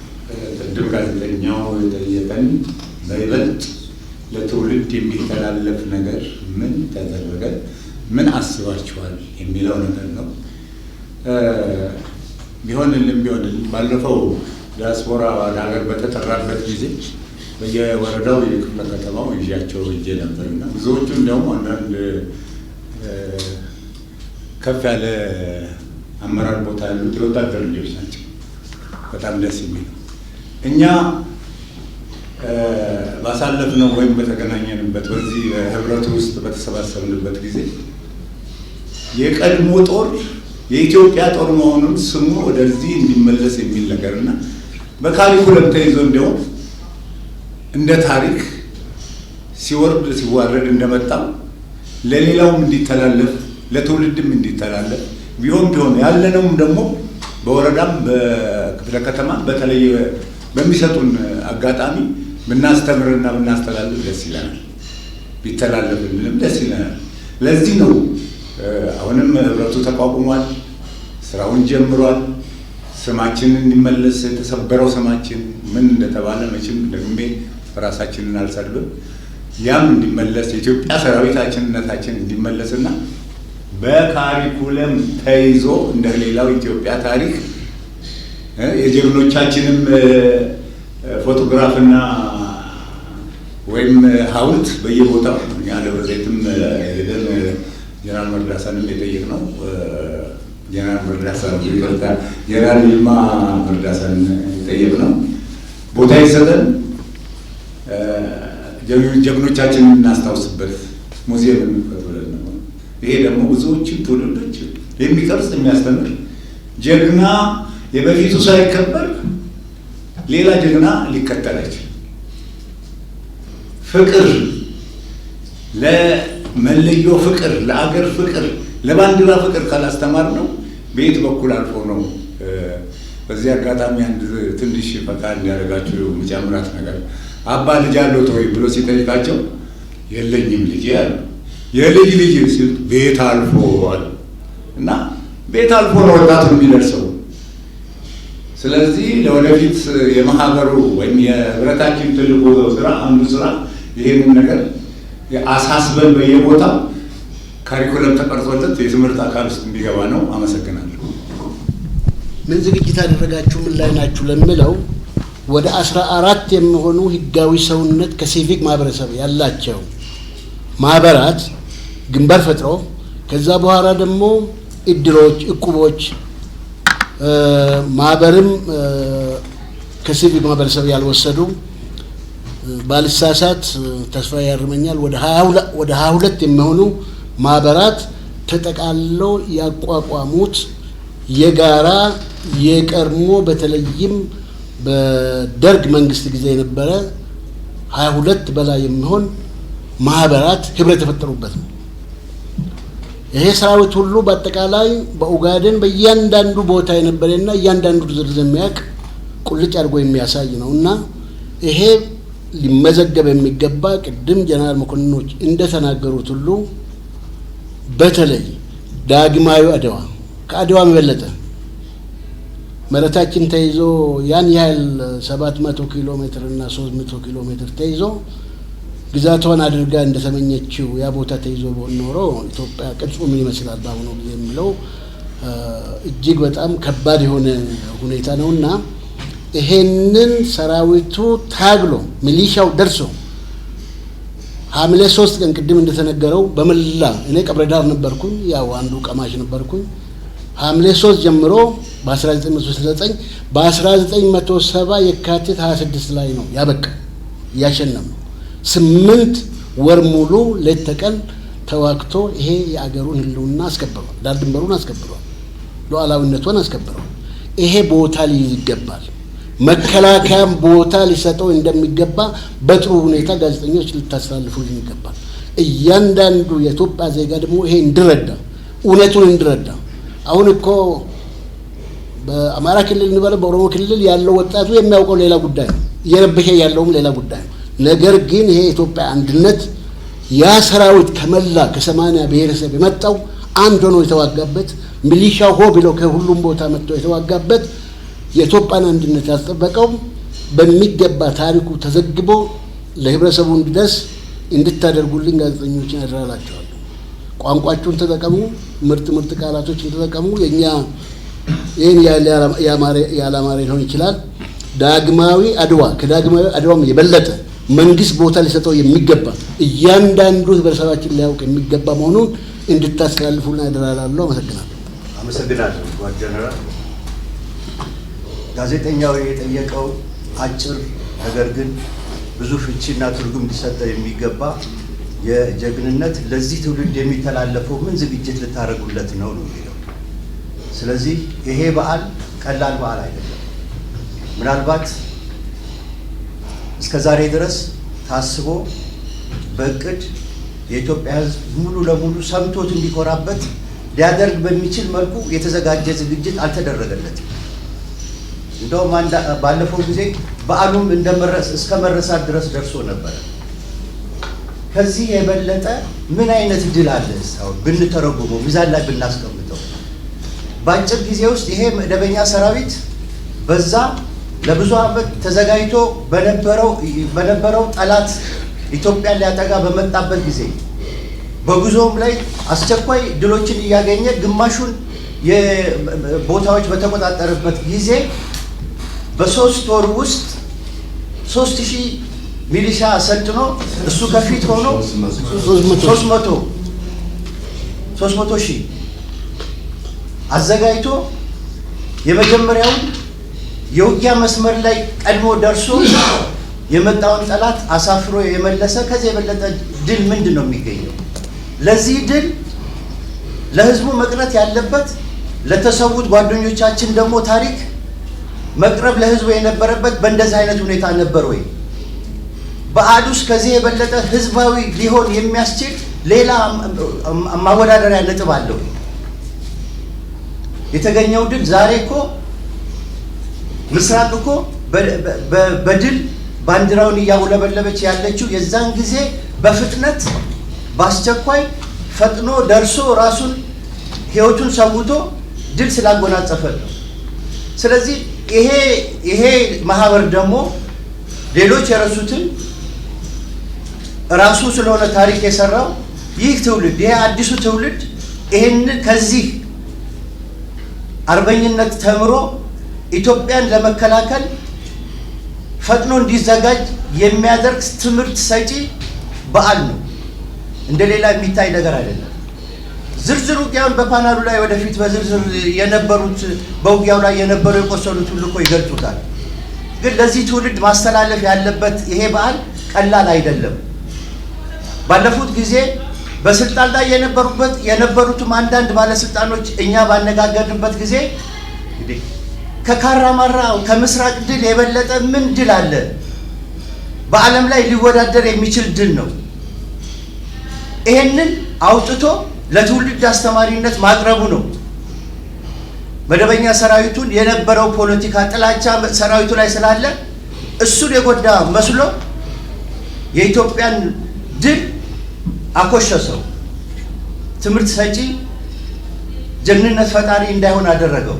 ቅድም ጋዜጠኛው የጠየቀን በይበልጥ ለትውልድ የሚተላለፍ ነገር ምን ተደረገ፣ ምን አስባችኋል የሚለው ነገር ነው። ቢሆንልም ቢሆንልም ባለፈው ዲያስፖራ ወደ ሀገር በተጠራበት ጊዜ በየወረዳው የክፍለ ከተማው ይዣቸው ሄጄ ነበር እና ብዙዎቹ እንዲያውም አንዳንድ ከፍ ያለ አመራር ቦታ ያሉት የወታደር ልጆች ናቸው። በጣም ደስ የሚለው እኛ ባሳለፍነው ወይም በተገናኘንበት በዚህ ህብረቱ ውስጥ በተሰባሰብንበት ጊዜ የቀድሞ ጦር የኢትዮጵያ ጦር መሆኑን ስሙ ወደዚህ እንዲመለስ የሚል ነገር እና በካሪኩለም ተይዞ እንዲያውም እንደ ታሪክ ሲወርድ ሲዋረድ እንደመጣው ለሌላውም እንዲተላለፍ ለትውልድም እንዲተላለፍ ቢሆን ቢሆን ያለነውም ደግሞ በወረዳም በክፍለ ከተማ በተለየ በሚሰጡን አጋጣሚ ብናስተምርና ብናስተላልፍ ደስ ይለናል። ቢተላለፍልንም ደስ ይለናል። ለዚህ ነው አሁንም ህብረቱ ተቋቁሟል፣ ስራውን ጀምሯል። ስማችንን እንዲመለስ የተሰበረው ስማችን ምን እንደተባለ መቼም ደግሜ ራሳችንን አልሰድብም። ያም እንዲመለስ የኢትዮጵያ ሰራዊታችንነታችን እንዲመለስና በካሪኩለም ተይዞ እንደ ሌላው ኢትዮጵያ ታሪክ የጀግኖቻችንም ፎቶግራፍና ወይም ሐውልት በየቦታው እኛ ደብረ ዘይትም ሄደን ጀነራል መርዳሳንም የጠየቅነው ጀነራል መርዳሳ ይቅርታ፣ ጀነራል ይልማ መርዳሳን የጠየቅነው ቦታ ይሰጠን፣ ጀግኖቻችንን እናስታውስበት ሙዚየም እንክፈት ብለን ነው። ይሄ ደግሞ ብዙዎችን ትውልዶች የሚቀርጽ የሚያስተምር ጀግና የበፊቱ ሳይከበር ሌላ ጀግና ሊከተል አይችልም። ፍቅር ለመለዮ ፍቅር፣ ለአገር ፍቅር፣ ለባንዲራ ፍቅር ካላስተማር ነው በየት በኩል አልፎ ነው? በዚህ አጋጣሚ አንድ ትንሽ ፈታ እንዲያደርጋችሁ መጨምራት ነገር አባ ልጅ አለዎት ወይ ብሎ ሲጠይቃቸው የለኝም ልጄ አሉ። የልጅ ልጅ ሲል ቤት አልፎ አሉ። እና ቤት አልፎ ነው ወጣቱ የሚደርሰው። ስለዚህ ለወደፊት የማህበሩ ወይም የህብረታችን ትልቁ ስራ አንዱ ስራ ይሄንን ነገር አሳስበን በየቦታው ካሪኩለም ተቀርጾለት የትምህርት አካል ውስጥ እንዲገባ ነው። አመሰግናለሁ። ምን ዝግጅት አደረጋችሁ፣ ምን ላይ ናችሁ ለሚለው ወደ 14 የሚሆኑ ህጋዊ ሰውነት ከሲቪክ ማህበረሰብ ያላቸው ማህበራት ግንባር ፈጥሮ ከዛ በኋላ ደግሞ እድሮች፣ እቁቦች፣ ማህበርም ከሲቪክ ማህበረሰብ ያልወሰዱ ባልሳሳት ተስፋ ያርመኛል ወደ 22 የሚሆኑ ማህበራት ተጠቃለው ያቋቋሙት የጋራ የቀድሞ በተለይም በደርግ መንግስት ጊዜ የነበረ 22 በላይ የሚሆን ማህበራት ህብረት የፈጠሩበት ነው። ይሄ ሰራዊት ሁሉ በአጠቃላይ በኦጋዴን በእያንዳንዱ ቦታ የነበረና እያንዳንዱ ዝርዝር የሚያውቅ ቁልጭ አድርጎ የሚያሳይ ነው እና ይሄ ሊመዘገብ የሚገባ ቅድም ጀነራል መኮንኖች እንደተናገሩት ሁሉ በተለይ ዳግማዊ አድዋ ከአድዋም የበለጠ መሬታችን ተይዞ ያን ያህል 700 ኪሎ ሜትር እና 300 ኪሎ ሜትር ተይዞ ግዛቷን አድርጋ እንደተመኘችው ያ ቦታ ተይዞ ቢሆን ኖሮ ኢትዮጵያ ቅርጹ ምን ይመስላል በአሁኑ ጊዜ የሚለው እጅግ በጣም ከባድ የሆነ ሁኔታ ነውና ይሄንን ሰራዊቱ ታግሎ ሚሊሻው ደርሶ ሐምሌ 3 ቀን ቅድም እንደተነገረው በመላ እኔ ቀብረ ዳር ነበርኩኝ፣ ያው አንዱ ቀማሽ ነበርኩኝ። ሐምሌ 3 ጀምሮ በ1969 በ1970 የካቲት 26 ላይ ነው ያበቃ ያሸነፈው። 8 ወር ሙሉ ሌት ተቀን ተዋግቶ ይሄ የአገሩን ህልውና አስከብሯል፣ ዳር ድንበሩን አስከብሯል፣ ሉዓላዊነቱን አስከብሯል። ይሄ ቦታ ሊይዝ ይገባል። መከላከያም ቦታ ሊሰጠው እንደሚገባ በጥሩ ሁኔታ ጋዜጠኞች ልታስተላልፉልን ይገባል። እያንዳንዱ የኢትዮጵያ ዜጋ ደግሞ ይሄ እንዲረዳ፣ እውነቱን እንዲረዳ። አሁን እኮ በአማራ ክልል እንበለው በኦሮሞ ክልል ያለው ወጣቱ የሚያውቀው ሌላ ጉዳይ ነው፣ እየረበሸ ያለውም ሌላ ጉዳይ ነው። ነገር ግን ይሄ የኢትዮጵያ አንድነት ያ ሰራዊት ከመላ ከ80 ብሔረሰብ የመጣው አንድ ሆኖ የተዋጋበት፣ ሚሊሻ ሆ ብሎ ከሁሉም ቦታ መጥቶ የተዋጋበት፣ የኢትዮጵያን አንድነት ያስጠበቀው በሚገባ ታሪኩ ተዘግቦ ለህብረተሰቡ እንዲደርስ እንድታደርጉልኝ ጋዜጠኞችን አደራ እላቸዋለሁ። ቋንቋችሁን ተጠቀሙ፣ ምርጥ ምርጥ ቃላቶችን ተጠቀሙ። የእኛ ይህን ያላማረ ሊሆን ይችላል። ዳግማዊ አድዋ ከዳግማዊ አድዋም የበለጠ መንግስት ቦታ ሊሰጠው የሚገባ፣ እያንዳንዱ ህብረተሰባችን ሊያውቅ የሚገባ መሆኑን እንድታስተላልፉልን አደራ እላለሁ። አመሰግናለሁ። አመሰግናለሁ ጓድ ጀነራል። ጋዜጠኛው የጠየቀው አጭር ነገር ግን ብዙ ፍቺና ትርጉም ሊሰጠው የሚገባ የጀግንነት ለዚህ ትውልድ የሚተላለፈው ምን ዝግጅት ልታደርጉለት ነው ነው የሚለው። ስለዚህ ይሄ በዓል ቀላል በዓል አይደለም። ምናልባት እስከ ዛሬ ድረስ ታስቦ በእቅድ የኢትዮጵያ ሕዝብ ሙሉ ለሙሉ ሰምቶት እንዲኮራበት ሊያደርግ በሚችል መልኩ የተዘጋጀ ዝግጅት አልተደረገለትም። እንደውም ባለፈው ጊዜ በዓሉም እስከ መረሳት ድረስ ደርሶ ነበረ። ከዚህ የበለጠ ምን አይነት ድል አለ? አሁን ብንተረጉመው፣ ሚዛን ላይ ብናስቀምጠው፣ በአጭር ጊዜ ውስጥ ይሄ መደበኛ ሰራዊት በዛ ለብዙ ዓመት ተዘጋጅቶ በነበረው ጠላት ኢትዮጵያን ሊያጠጋ በመጣበት ጊዜ በጉዞውም ላይ አስቸኳይ ድሎችን እያገኘ ግማሹን ቦታዎች በተቆጣጠረበት ጊዜ በ3 ወር ውስጥ 3000 ሚሊሻ አሰልጥኖ እሱ ከፊት ሆኖ 300 ሺህ አዘጋጅቶ የመጀመሪያውን የውጊያ መስመር ላይ ቀድሞ ደርሶ የመጣውን ጠላት አሳፍሮ የመለሰ፣ ከዚህ የበለጠ ድል ምንድን ነው የሚገኘው? ለዚህ ድል ለህዝቡ መቅረት ያለበት፣ ለተሰዉት ጓደኞቻችን ደግሞ ታሪክ መቅረብ ለህዝቡ የነበረበት በእንደዚህ አይነት ሁኔታ ነበር ወይ? በዓሉስ ከዚህ የበለጠ ህዝባዊ ሊሆን የሚያስችል ሌላ ማወዳደሪያ ነጥብ አለው? የተገኘው ድል ዛሬ እኮ ምስራቅ እኮ በድል ባንዲራውን እያውለበለበች ያለችው የዛን ጊዜ በፍጥነት በአስቸኳይ ፈጥኖ ደርሶ ራሱን ህይወቱን ሰውቶ ድል ስላጎናጸፈ ነው። ስለዚህ ይሄ ማህበር ደግሞ ሌሎች የረሱትን ራሱ ስለሆነ ታሪክ የሰራው፣ ይህ ትውልድ፣ ይሄ አዲሱ ትውልድ ይሄንን ከዚህ አርበኝነት ተምሮ ኢትዮጵያን ለመከላከል ፈጥኖ እንዲዘጋጅ የሚያደርግ ትምህርት ሰጪ በዓል ነው። እንደ ሌላ የሚታይ ነገር አይደለም። ዝርዝር ውጊያውን በፓናሉ ላይ ወደፊት በዝርዝር የነበሩት፣ በውጊያው ላይ የነበሩ የቆሰሉት ሁሉ እኮ ይገልጹታል። ግን ለዚህ ትውልድ ማስተላለፍ ያለበት ይሄ በዓል ቀላል አይደለም። ባለፉት ጊዜ በስልጣን ላይ የነበሩበት የነበሩትም አንዳንድ ባለስልጣኖች እኛ ባነጋገርንበት ጊዜ እንግዲህ ከካራማራ ከምስራቅ ድል የበለጠ ምን ድል አለ? በዓለም ላይ ሊወዳደር የሚችል ድል ነው። ይሄንን አውጥቶ ለትውልድ አስተማሪነት ማቅረቡ ነው። መደበኛ ሰራዊቱን የነበረው ፖለቲካ ጥላቻ ሰራዊቱ ላይ ስላለ እሱን የጎዳ መስሎ የኢትዮጵያን ድል አኮሸሰው። ትምህርት ሰጪ፣ ጀግንነት ፈጣሪ እንዳይሆን አደረገው።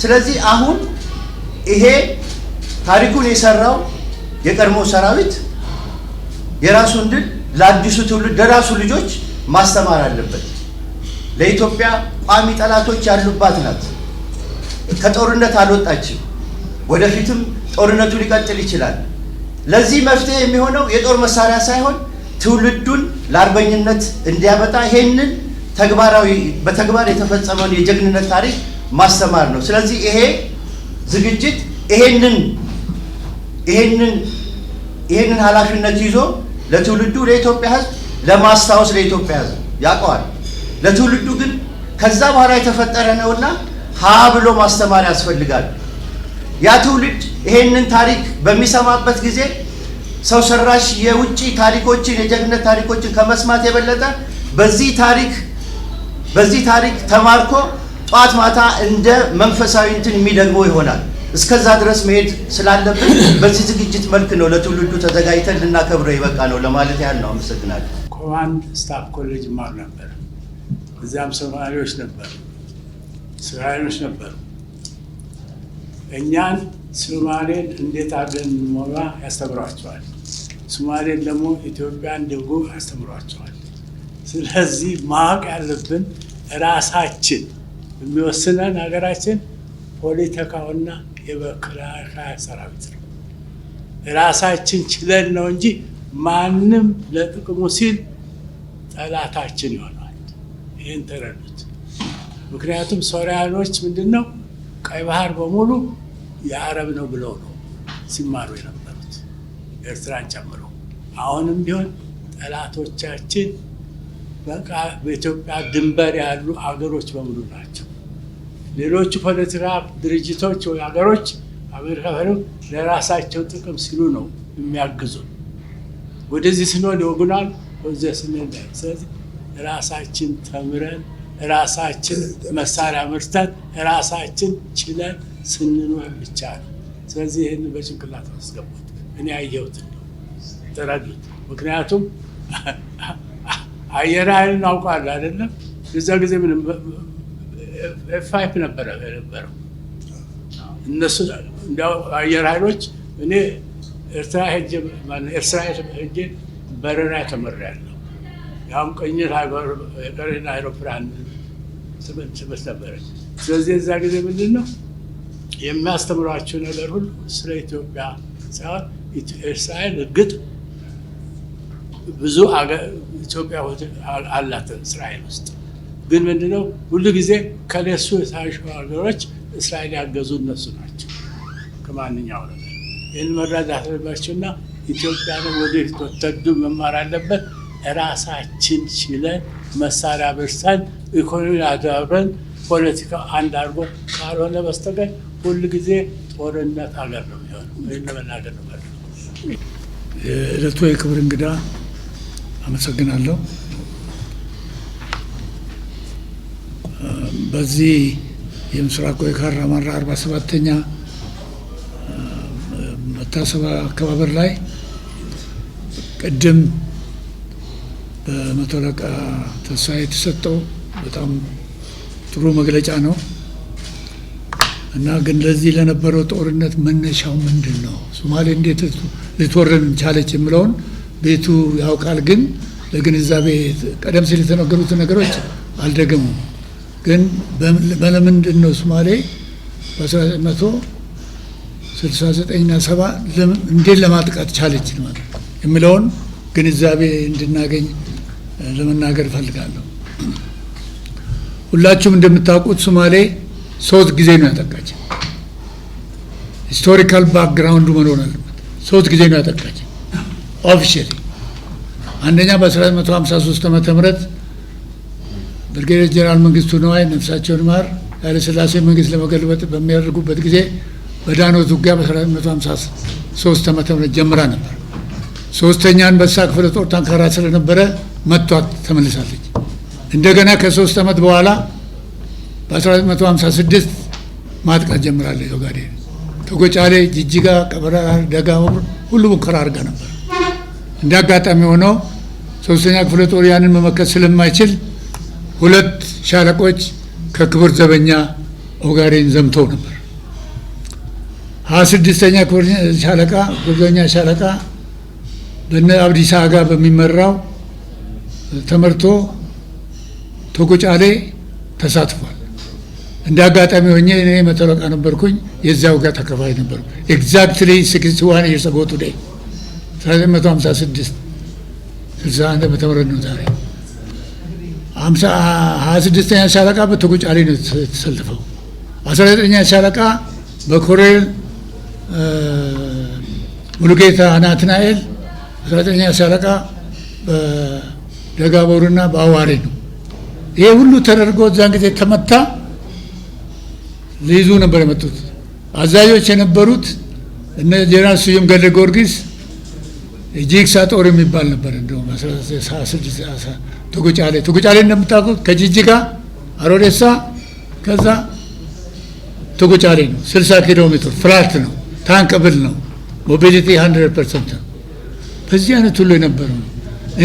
ስለዚህ አሁን ይሄ ታሪኩን የሰራው የቀድሞ ሰራዊት የራሱን ድል ለአዲሱ ትውልድ ለራሱ ልጆች ማስተማር አለበት። ለኢትዮጵያ ቋሚ ጠላቶች ያሉባት ናት። ከጦርነት አልወጣችም። ወደፊትም ጦርነቱ ሊቀጥል ይችላል። ለዚህ መፍትሄ የሚሆነው የጦር መሳሪያ ሳይሆን ትውልዱን ለአርበኝነት እንዲያበጣ ይሄንን ተግባራዊ በተግባር የተፈጸመውን የጀግንነት ታሪክ ማስተማር ነው። ስለዚህ ይሄ ዝግጅት ይሄንን ኃላፊነት ይዞ ለትውልዱ ለኢትዮጵያ ሕዝብ ለማስታወስ፣ ለኢትዮጵያ ሕዝብ ያውቀዋል። ለትውልዱ ግን ከዛ በኋላ የተፈጠረ ነውና ሀ ብሎ ማስተማር ያስፈልጋል። ያ ትውልድ ይሄንን ታሪክ በሚሰማበት ጊዜ ሰው ሰራሽ የውጭ ታሪኮችን፣ የጀግንነት ታሪኮችን ከመስማት የበለጠ በዚህ ታሪክ ተማርኮ ጧት ማታ እንደ መንፈሳዊ እንትን የሚደግመው ይሆናል። እስከዛ ድረስ መሄድ ስላለብን በዚህ ዝግጅት መልክ ነው ለትውልዱ ተዘጋጅተን ልናከብረው ይበቃ ነው ለማለት ያህል ነው። አመሰግናለሁ። Command Staff College እማር ነበር። እዚያም ሶማሌዎች ነበሩ፣ እስራኤሎች ነበሩ። እኛን ሶማሌን እንዴት አድርገን እንሞላ ያስተምሯቸዋል። ሶማሌን ደግሞ ኢትዮጵያን ደግሞ ያስተምሯቸዋል። ስለዚህ ማወቅ ያለብን ራሳችን የሚወስነን ሀገራችን ፖለቲካውና የመከላከያ ሰራዊት ነው። ራሳችን ችለን ነው እንጂ ማንም ለጥቅሙ ሲል ጠላታችን ይሆናል። ይህን ተረዱት። ምክንያቱም ሶሪያኖች ምንድን ነው ቀይ ባህር በሙሉ የአረብ ነው ብለው ነው ሲማሩ የነበሩት፣ ኤርትራን ጨምሮ። አሁንም ቢሆን ጠላቶቻችን በቃ በኢትዮጵያ ድንበር ያሉ አገሮች በሙሉ ናቸው። ሌሎቹ ፖለቲካ ድርጅቶች ወይ ሀገሮች አሜሪካ ለራሳቸው ጥቅም ሲሉ ነው የሚያግዙን። ወደዚህ ስንሆን ይወጉናል፣ ወደዚያ ስንል። ስለዚህ ራሳችን ተምረን፣ ራሳችን መሳሪያ አምርተን፣ ራሳችን ችለን ስንኖር ብቻ ነው። ስለዚህ ይህን በጭንቅላት አስገቡት። እኔ ያየሁትን ነው፣ ተረዱት። ምክንያቱም አየር ኃይልን አውቃለሁ አይደለም። የዛ ጊዜ ምንም F5 ነበረ የነበረው። እነሱ እንዲያው አየር ኃይሎች እኔ ኤርትራ ሄጄ በረራ ተምሬያለሁ። ያውም ቅኝት የቀሪን አይሮፕላን ትምህርት ነበረች። ስለዚህ የዛ ጊዜ ምንድን ነው የሚያስተምሯቸው ነገር ሁሉ ስለ ኢትዮጵያ ሳይሆን እስራኤል እርግጥ ብዙ ኢትዮጵያ አላት እስራኤል ውስጥ፣ ግን ምንድነው ሁሉ ጊዜ ከነሱ የታሹ ሀገሮች እስራኤል ያገዙ እነሱ ናቸው ከማንኛው ነገር። ይህን መረዳት አለባቸውና ኢትዮጵያንም ወደፊት ወታደሩ መማር አለበት። ራሳችን ችለን፣ መሳሪያ አምርተን፣ ኢኮኖሚ አዳብረን፣ ፖለቲካ አንድ አድርጎ ካልሆነ በስተቀር ሁል ጊዜ ጦርነት ሀገር ነው የሚሆነው። ይህን ለመናገር ነው። የዕለቱ የክብር እንግዳ አመሰግናለሁ። በዚህ የምስራቁ የካራማራ 47ኛ መታሰቢያ አከባበር ላይ ቅድም በመቶ አለቃ ተስፋዬ የተሰጠው በጣም ጥሩ መግለጫ ነው እና ግን ለዚህ ለነበረው ጦርነት መነሻው ምንድን ነው? ሶማሌ እንዴት ልትወረን ቻለች የሚለውን ቤቱ ያውቃል። ግን ለግንዛቤ ቀደም ሲል የተነገሩትን ነገሮች አልደገሙም። ግን በለምንድን ነው ሶማሌ በ1969 እና 70 እንዴት ለማጥቃት ቻለች ማለት የሚለውን ግንዛቤ እንድናገኝ ለመናገር እፈልጋለሁ። ሁላችሁም እንደምታውቁት ሶማሌ ሶስት ጊዜ ነው ያጠቃች። Historical background ኡ መኖር አለበት። ሶስት ጊዜ ነው ያጠቃች officially። አንደኛ በ1953 ዓ.ም. ብርጌዴር ጀነራል መንግስቱ ነዋይ፣ ነፍሳቸውን ይማር፣ ኃይለ ሥላሴ መንግስት ለመገልበጥ በሚያደርጉበት ጊዜ በዳኖት ውጊያ በ1953 ዓ.ም. ጀምራ ነበር። ሶስተኛ አንበሳ ክፍለ ጦር ጠንካራ ስለነበረ መቷት ተመልሳለች። እንደገና ከ3 ዓመት በኋላ በ1956 ማጥቃት ጀምራለች። ኦጋዴን፣ ቶጎጫሌ፣ ጅጅጋ፣ ቀብሪዳሀር፣ ደጋቡር ሁሉ ሙከራ አድርጋ ነበር። እንደ አጋጣሚ ሆኖ ሶስተኛ ክፍለ ጦር ያንን መመከት ስለማይችል ሁለት ሻለቆች ከክብር ዘበኛ ኦጋዴን ዘምተው ነበር። 26ኛ ሻለቃ ክብር ዘበኛ ሻለቃ በነ አብዲሳ አጋ በሚመራው ተመርቶ ቶጎጫሌ ተሳትፏል። እንደ አጋጣሚ ሆኜ እኔ መቶ አለቃ ነበርኩኝ። የዚያ ውጊያ ተካፋይ ነበርኩ። Exactly 61 years ago today፣ 1956፣ 61 ዓ.ም. ነው ዛሬ። 26ኛ ሻለቃ በቶጎጫሌ ነው የተሰለፈው። 19ኛ ሻለቃ በኮሎኔል ሙሉጌታ ናትናኤል፣ 19ኛ ሻለቃ በደጋቦርና በአዋሬ ነው። ይሄ ሁሉ ተደርጎ እዛን ጊዜ ተመታ። ሊይዙ ነበር የመጡት። አዛዦች የነበሩት እነ ጄኔራል ስዩም ገብረ ጊዮርጊስ ጂግሳ ጦር የሚባል ነበር። እንደውም 16 ቶጎጫሌ፣ ቶጎጫሌ እንደምታውቁት ከጅጅጋ አሮዴሳ ከዛ ቶጎጫሌ ነው። 60 ኪሎ ሜትር flat ነው፣ tankable ነው፣ mobility 100% ነው። በዚህ አይነት ሁሉ የነበረው ነው።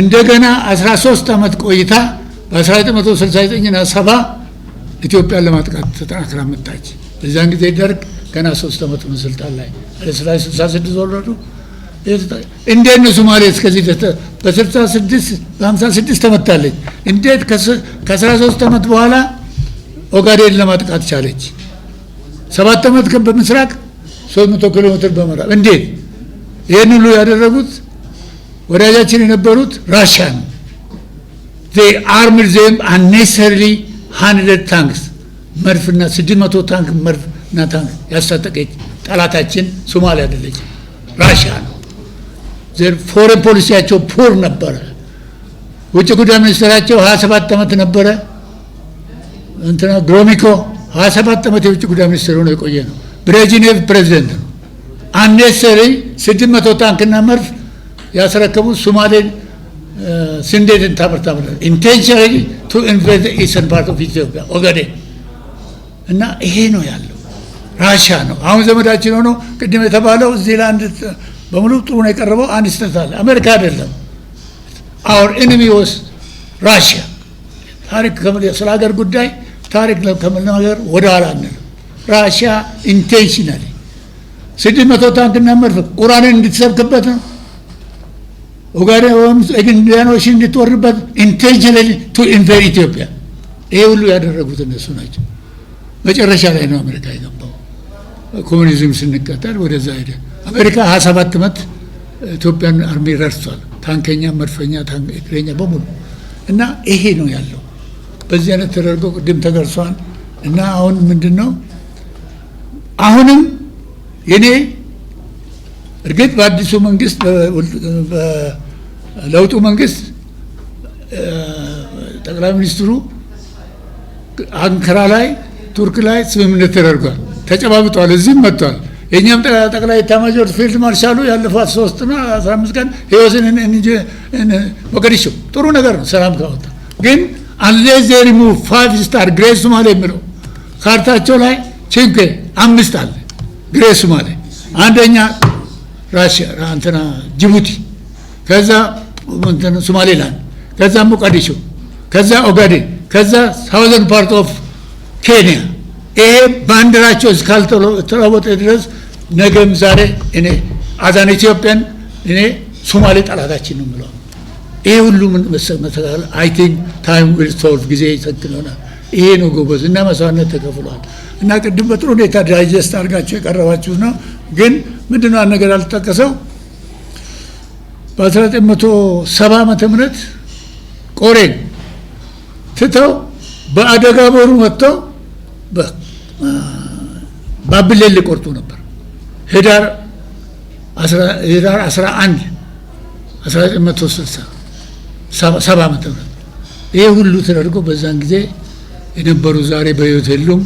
እንደገና 13 ዓመት ቆይታ በ1969 እና 70 ኢትዮጵያን ለማጥቃት ተጠናክራ መጣች። በዚያን ጊዜ ደርግ ገና 3 ዓመት ነው ስልጣን ላይ፣ ኃይለሥላሴ 66 ወረዱ። እንዴት ነው ሶማሌ እስከዚህ በ66 በ56 ተመታለች? እንዴት ከ13 ዓመት በኋላ ኦጋዴን ለማጥቃት ቻለች? 7 ዓመት በምስራቅ፣ 300 ኪሎ ሜትር በምዕራብ እንዴት? ይህን ሁሉ ያደረጉት ወዳጃችን የነበሩት ራሽያ ነው። They armed them unnecessarily 100 tanks መድፍና 600 ታንክ መድፍና ታንክ ያስታጠቀች ጠላታችን ሶማሊያ አይደለች፣ ራሽያ ነው። Foreign policy ያቸው poor ነበረ። ውጭ ጉዳይ ሚኒስትራቸው 27 ዓመት ነበረ። እንትና ግሮሚኮ 27 ዓመት የውጭ ጉዳይ ሚኒስትር ሆኖ የቆየ ነው። ብሬጅኔቭ ፕሬዚደንት ነው። Unnecessary 600 ታንክና መድፍ ያስረከቡት ሶማሌን ስንዴ ታመርታ intentionally to invade eastern part of Ethiopia፣ ኦጋዴን። እና ይሄ ነው ያለው። ራሽያ ነው አሁን ዘመዳችን ሆኖ። ቅድም የተባለው እዚህ ላይ አንድ በሙሉ ጥሩ ነው የቀረበው። አንድ ስህተት አለ። አሜሪካ አይደለም፣ our enemy was Russia። ታሪክ ስለ ሀገር ጉዳይ ታሪክ ከመናገር ወደ ኋላ አንልም። ራሽያ intentionally 600 ታንክና መድፍ ቁራንን እንድትሰብክበት ነው። ኦጋዴን Indian Ocean እንድትወርበት intentionally to invade Ethiopia። ይሄ ሁሉ ያደረጉት እነሱ ናቸው። መጨረሻ ላይ ነው አሜሪካ የገባው። ኮሙኒዝም ስንቀጠል ወደዛ ሄደ። አሜሪካ 27 ዓመት ኢትዮጵያን army ረድቷል። ታንከኛ፣ መድፈኛ፣ እግረኛ በሙሉ። እና ይሄ ነው ያለው። በዚህ አይነት ተደርጎ ቅድም ተገልጿል። እና አሁን ምንድን ነው? አሁንም የኔ እርግጥ በአዲሱ መንግስት፣ በለውጡ መንግስት ጠቅላይ ሚኒስትሩ አንካራ ላይ፣ ቱርክ ላይ ስምምነት ተደርጓል፣ ተጨባብጧል፣ እዚህም መጥቷል። የእኛም ጠቅላይ ኤታማዦር ፊልድ ማርሻሉ ያለፈው 3 እና 15 ቀን ህይወትን ሞቃዲሾ ጥሩ ነገር ነው። ሰላም ካወጣ ግን አንሌስ ዜ ሪሙቭ ፋይቭ ስታር ግሬት ሶማሌ የሚለው ካርታቸው ላይ cinque አምስት አለ። Great ሶማሌ አንደኛ ራሽያ እንትና ጅቡቲ፣ ከዛ ሶማሌላንድ፣ ከዛ ሞቃዲሾ፣ ከዛ ኦጋዴን፣ ከዛ southern part of ኬንያ። ይሄ ባንዲራቸው እስካልተለወጠ ድረስ ነገም ዛሬ እኔ as an Ethiopian እኔ ሶማሌ ጠላታችን ነው የምለው። ይሄ ሁሉ መስተካከል I think time will solve፣ ጊዜ ይሰክን ይሆናል። ይሄ ነው ጎበዝ። እና መስዋዕትነት ተከፍሏል። እና ቅድም በጥሩ ሁኔታ digest አድርጋችሁ የቀረባችሁት ነው። ግን ምንድነው አንድ ነገር አልተጠቀሰው። በ1970 ዓመተ ምህረት ቆሬን ትተው በአደጋ ቦሩ መጥተው ባብሌን ሊቆርጡ ነበር ህዳር 11 1960 70 ዓመተ ምህረት። ይሄ ሁሉ ተደርጎ በዛን ጊዜ የነበሩ ዛሬ በህይወት የሉም።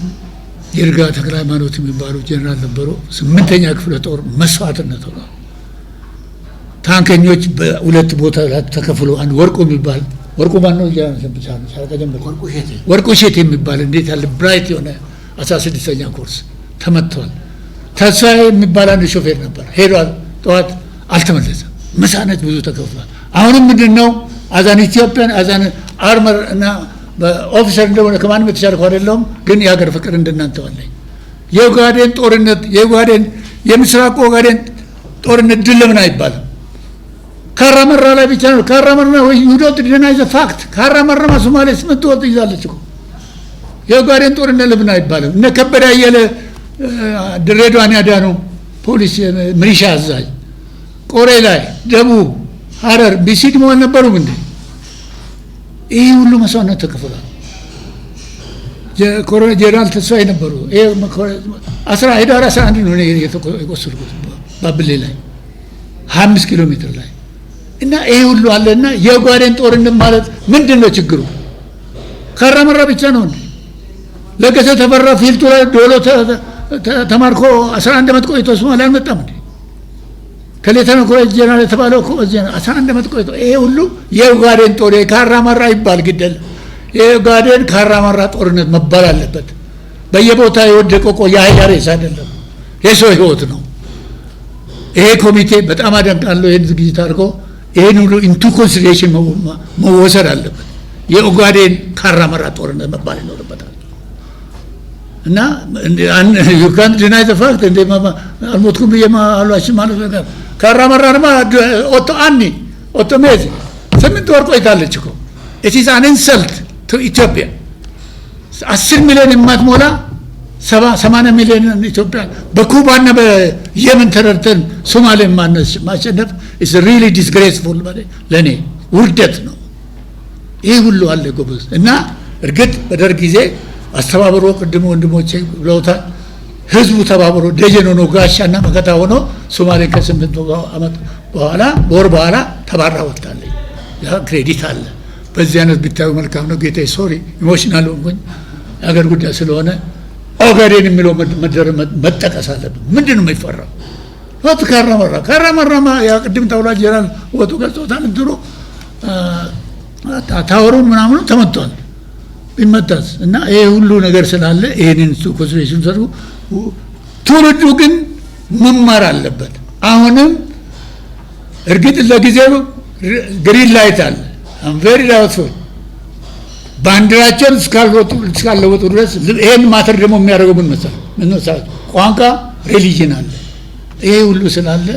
ይርጋ ተክለ ሃይማኖት የሚባሉ ጀኔራል ነበሩ። ስምንተኛ ክፍለ ጦር መስዋዕትነት ሆኗል። ታንከኞች በሁለት ቦታ ተከፍሎ አንድ ወርቁ የሚባል፣ ወርቁ ማን ነው? ወርቁ ሼት የሚባል እንዴት ያለ bright የሆነ 16ኛ ኮርስ ተመትቷል። ተስፋዬ የሚባል አንድ ሾፌር ነበር፣ ሄዷል። ጠዋት አልተመለሰም። መስዋዕትነት ብዙ ተከፍሏል። አሁንም ምንድን ነው as an Ethiopian፣ as an armor እና officer እንደሆነ ከማንም የተሻልኩ አይደለሁም፣ ግን የሀገር ፍቅር እንደናንተው አለኝ። የኦጋዴን ጦርነት፣ የኦጋዴን የምስራቅ ኦጋዴን ጦርነት ድል ለምን አይባልም? ካራመራ ላይ ብቻ ነው። ካራመራ ወይ you don't deny the fact። ካራመራ ሶማሌ 8 ወር ይዛለች እኮ። የኦጋዴን ጦርነት ለምን አይባልም? እነ ከበደ አየለ ድሬዳዋን ያዳኑ ፖሊስ ሚሊሻ አዛዥ ቆሬ ላይ፣ ደቡብ ሀረር ቢሲድ መሆን ነበሩም እንዴ? ይህ ሁሉ መስዋዕትነት ተከፍሏል። ጄኔራል ተስፋዬ ነበሩ። ህዳር 11 ነው የቆሰልኩት ባብሌ ላይ 25 ኪሎ ሜትር ላይ። እና ይሄ ሁሉ አለ። እና የኦጋዴን ጦርነት ማለት ምንድን ነው ችግሩ? ካራመራ ብቻ ነው እንዴ? ለገሰ ተፈራ ፊልቱ ላይ ዶሎ ተማርኮ 11 ዓመት ቆይቶ ሶማሊያ አልመጣም እንዴ? ከሌተና ኮሎኔል ጀነራል የተባለው እኮ እዚህ ነው። 11 ዓመት ቆይቶ ይሄ ሁሉ የኦጋዴን ጦር የካራማራ ይባል ግደል የኦጋዴን ካራማራ ጦርነት መባል አለበት። በየቦታ የወደቀው እኮ የአህያ ሬሳ አይደለም፣ የሰው ህይወት ነው። ይሄ ኮሚቴ በጣም አደንቃለሁ። ይሄን ዝግጅት አድርጎ ይሄን ሁሉ into consideration መወሰድ አለበት። የኦጋዴን ካራማራ ጦርነት መባል ይኖርበታል። እና ዩ ካንት ዲናይ ዘ ፋክት እንደ አልሞትኩም ብዬ አሏችን ማለት ነው። ካራማራንማ ኦቶ አኒ ኦቶ ሜዚ 8 ወር ቆይታለች እኮ። It is an insult to ኢትዮጵያ። 10 ሚሊዮን የማትሞላ 70 80 ሚሊዮን ኢትዮጵያ በኩባና በየመን ተረድተን ሶማሌ ማሸነፍ is really disgraceful፣ ለእኔ ውርደት ነው። ይህ ሁሉ አለ ጎበዝ። እና እርግጥ በደርግ ጊዜ አስተባብሮ ቅድም ወንድሞቼ ብለውታል። ህዝቡ ተባብሮ ደጀን ሆኖ ጋሻና መከታ ሆኖ ሶማሌ ከ8 ዓመት በኋላ ወር በኋላ ተባራ ወጥታለች። ያ credit አለ። በዚህ አይነት ቢታዩ መልካም ነው። ጌታዬ sorry emotional ሆንኩኝ። የሀገር ጉዳይ ስለሆነ ኦጋዴን የሚለው መጠቀስ አለብን። ምንድን ነው የሚፈራው? ወጥ ካራመራ ካራመራማ ያ ቅድም ተብሏል። ጀነራል ወጡ ገልጾታል። እንትኑ tower ኡ ምናምኑ ተመቷል። ቢመታስ? እና ይሄ ሁሉ ነገር ስላለ ይሄንን consideration ሰሩ። ትውልዱ ግን መማር አለበት። አሁንም እርግጥ ለጊዜው green light አለ። I'm very doubtful ባንዲራቸውን እስካልለወጡ ድረስ። ይሄን matter ደግሞ የሚያደርገው ምን መሰለህ? ቋንቋ፣ religion አለ። ይሄ ሁሉ ስላለ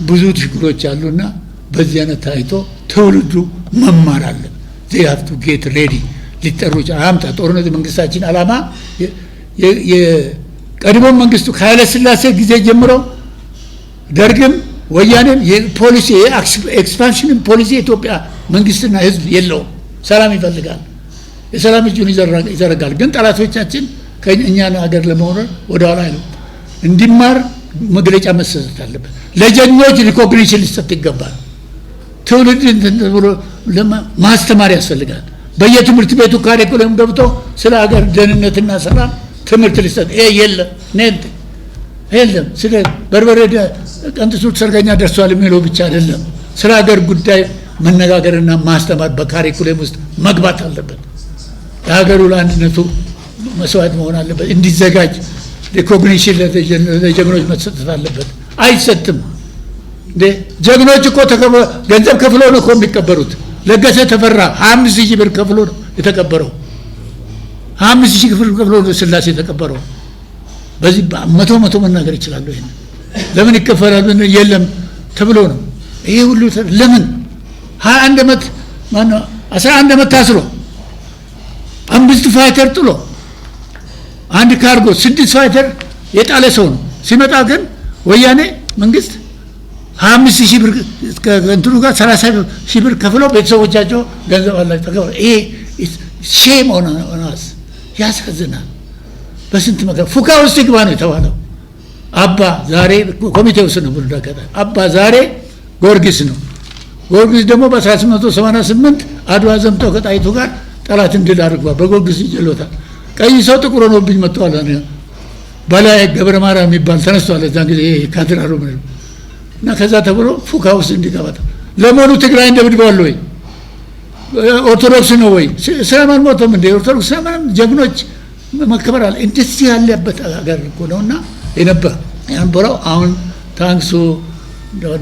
ብዙ ችግሮች አሉና በዚህ አይነት ታይቶ ትውልዱ መማር አለበት። They have to get ready። ሊጠሩ አምጣ ጦርነት መንግስታችን ዓላማ የቀድሞ መንግስቱ ከኃይለ ሥላሴ ጊዜ ጀምሮ ደርግም ወያኔም የፖሊሲ የ expansion ፖሊሲ የኢትዮጵያ መንግስትና ህዝብ የለውም። ሰላም ይፈልጋል። የሰላም እጁን ይዘረጋል። ግን ጠላቶቻችን ከእኛን ሀገር ለመውረር ወደኋላ አይሉም። እንዲማር መግለጫ መሰጠት አለበት። ለጀግኖች recognition ሊሰጥ ይገባል። ትውልድ ብሎ ማስተማር ያስፈልጋል። በየትምህርት ቤቱ curriculum ገብቶ ስለ ሀገር ደህንነትና ሰላም ትምህርት ሊሰጥ ይሄ የለም የለም። ስለ በርበሬ ቀንጥሱ ሰርገኛ ደርሷል የሚለው ብቻ አይደለም። ስለ ሀገር ጉዳይ መነጋገርና ማስተማር በ curriculum ውስጥ መግባት አለበት። ለሀገሩ ለአንድነቱ መስዋዕት መሆን አለበት። እንዲዘጋጅ recognition ለጀግኖች መሰጠት አለበት። አይሰጥም እንዴ? ጀግኖች እኮ ገንዘብ ከፍሎ ነው እኮ የሚቀበሩት። ለገሰ ተፈራ 25,000 ብር ከፍሎ ነው የተቀበረው። 25,000 ብር ከፍሎ ነው ስላሴ የተቀበረው። በዚህ መቶ መቶ መናገር ይችላሉ። ይሄን ለምን ይከፈላል? የለም ተብሎ ነው። ይሄ ሁሉ ለምን 21 ዓመት ማነው 11 ዓመት ታስሮ አምስት fighter ጥሎ አንድ ካርጎ ስድስት fighter የጣለ ሰው ነው። ሲመጣ ግን ወያኔ መንግስት 25,000 ብር እንትኑ ጋር 30,000 ብር ከፍለው ቤተሰቦቻቸው ገንዘብ አላቸው። ይሄ shame on us፣ ያሳዝናል። በስንት መከራ ፉካ ውስጥ ይግባ ነው የተባለው። አባ ዛሬ ኮሚቴ ውስጥ ነው ብሎ አባ ዛሬ ጊዮርጊስ ነው። ጊዮርጊስ ደግሞ በ1888 አድዋ ዘምተው ከጣይቱ ጋር ጠላትን ድል አድርጓል። በጊዮርጊስ ይጀሎታል። ቀይ ሰው ጥቁር ሆኖብኝ መጥተዋል። በላይ ገብረ ማርያም የሚባል ተነስቷል። እዛን ጊዜ ካድራሩ እና ከዛ ተብሎ ፉካ ውስጥ እንዲገባ። ለመሆኑ ትግራይን ደብድበዋል ወይ? ኦርቶዶክስ ነው ወይ? ስለማን ሞተም እንደ ኦርቶዶክስ ስለማንም ጀግኖች መከበር አለ። እንደዚህ ያለበት ሀገር እኮ ነው እና የነበረው አሁን thanks to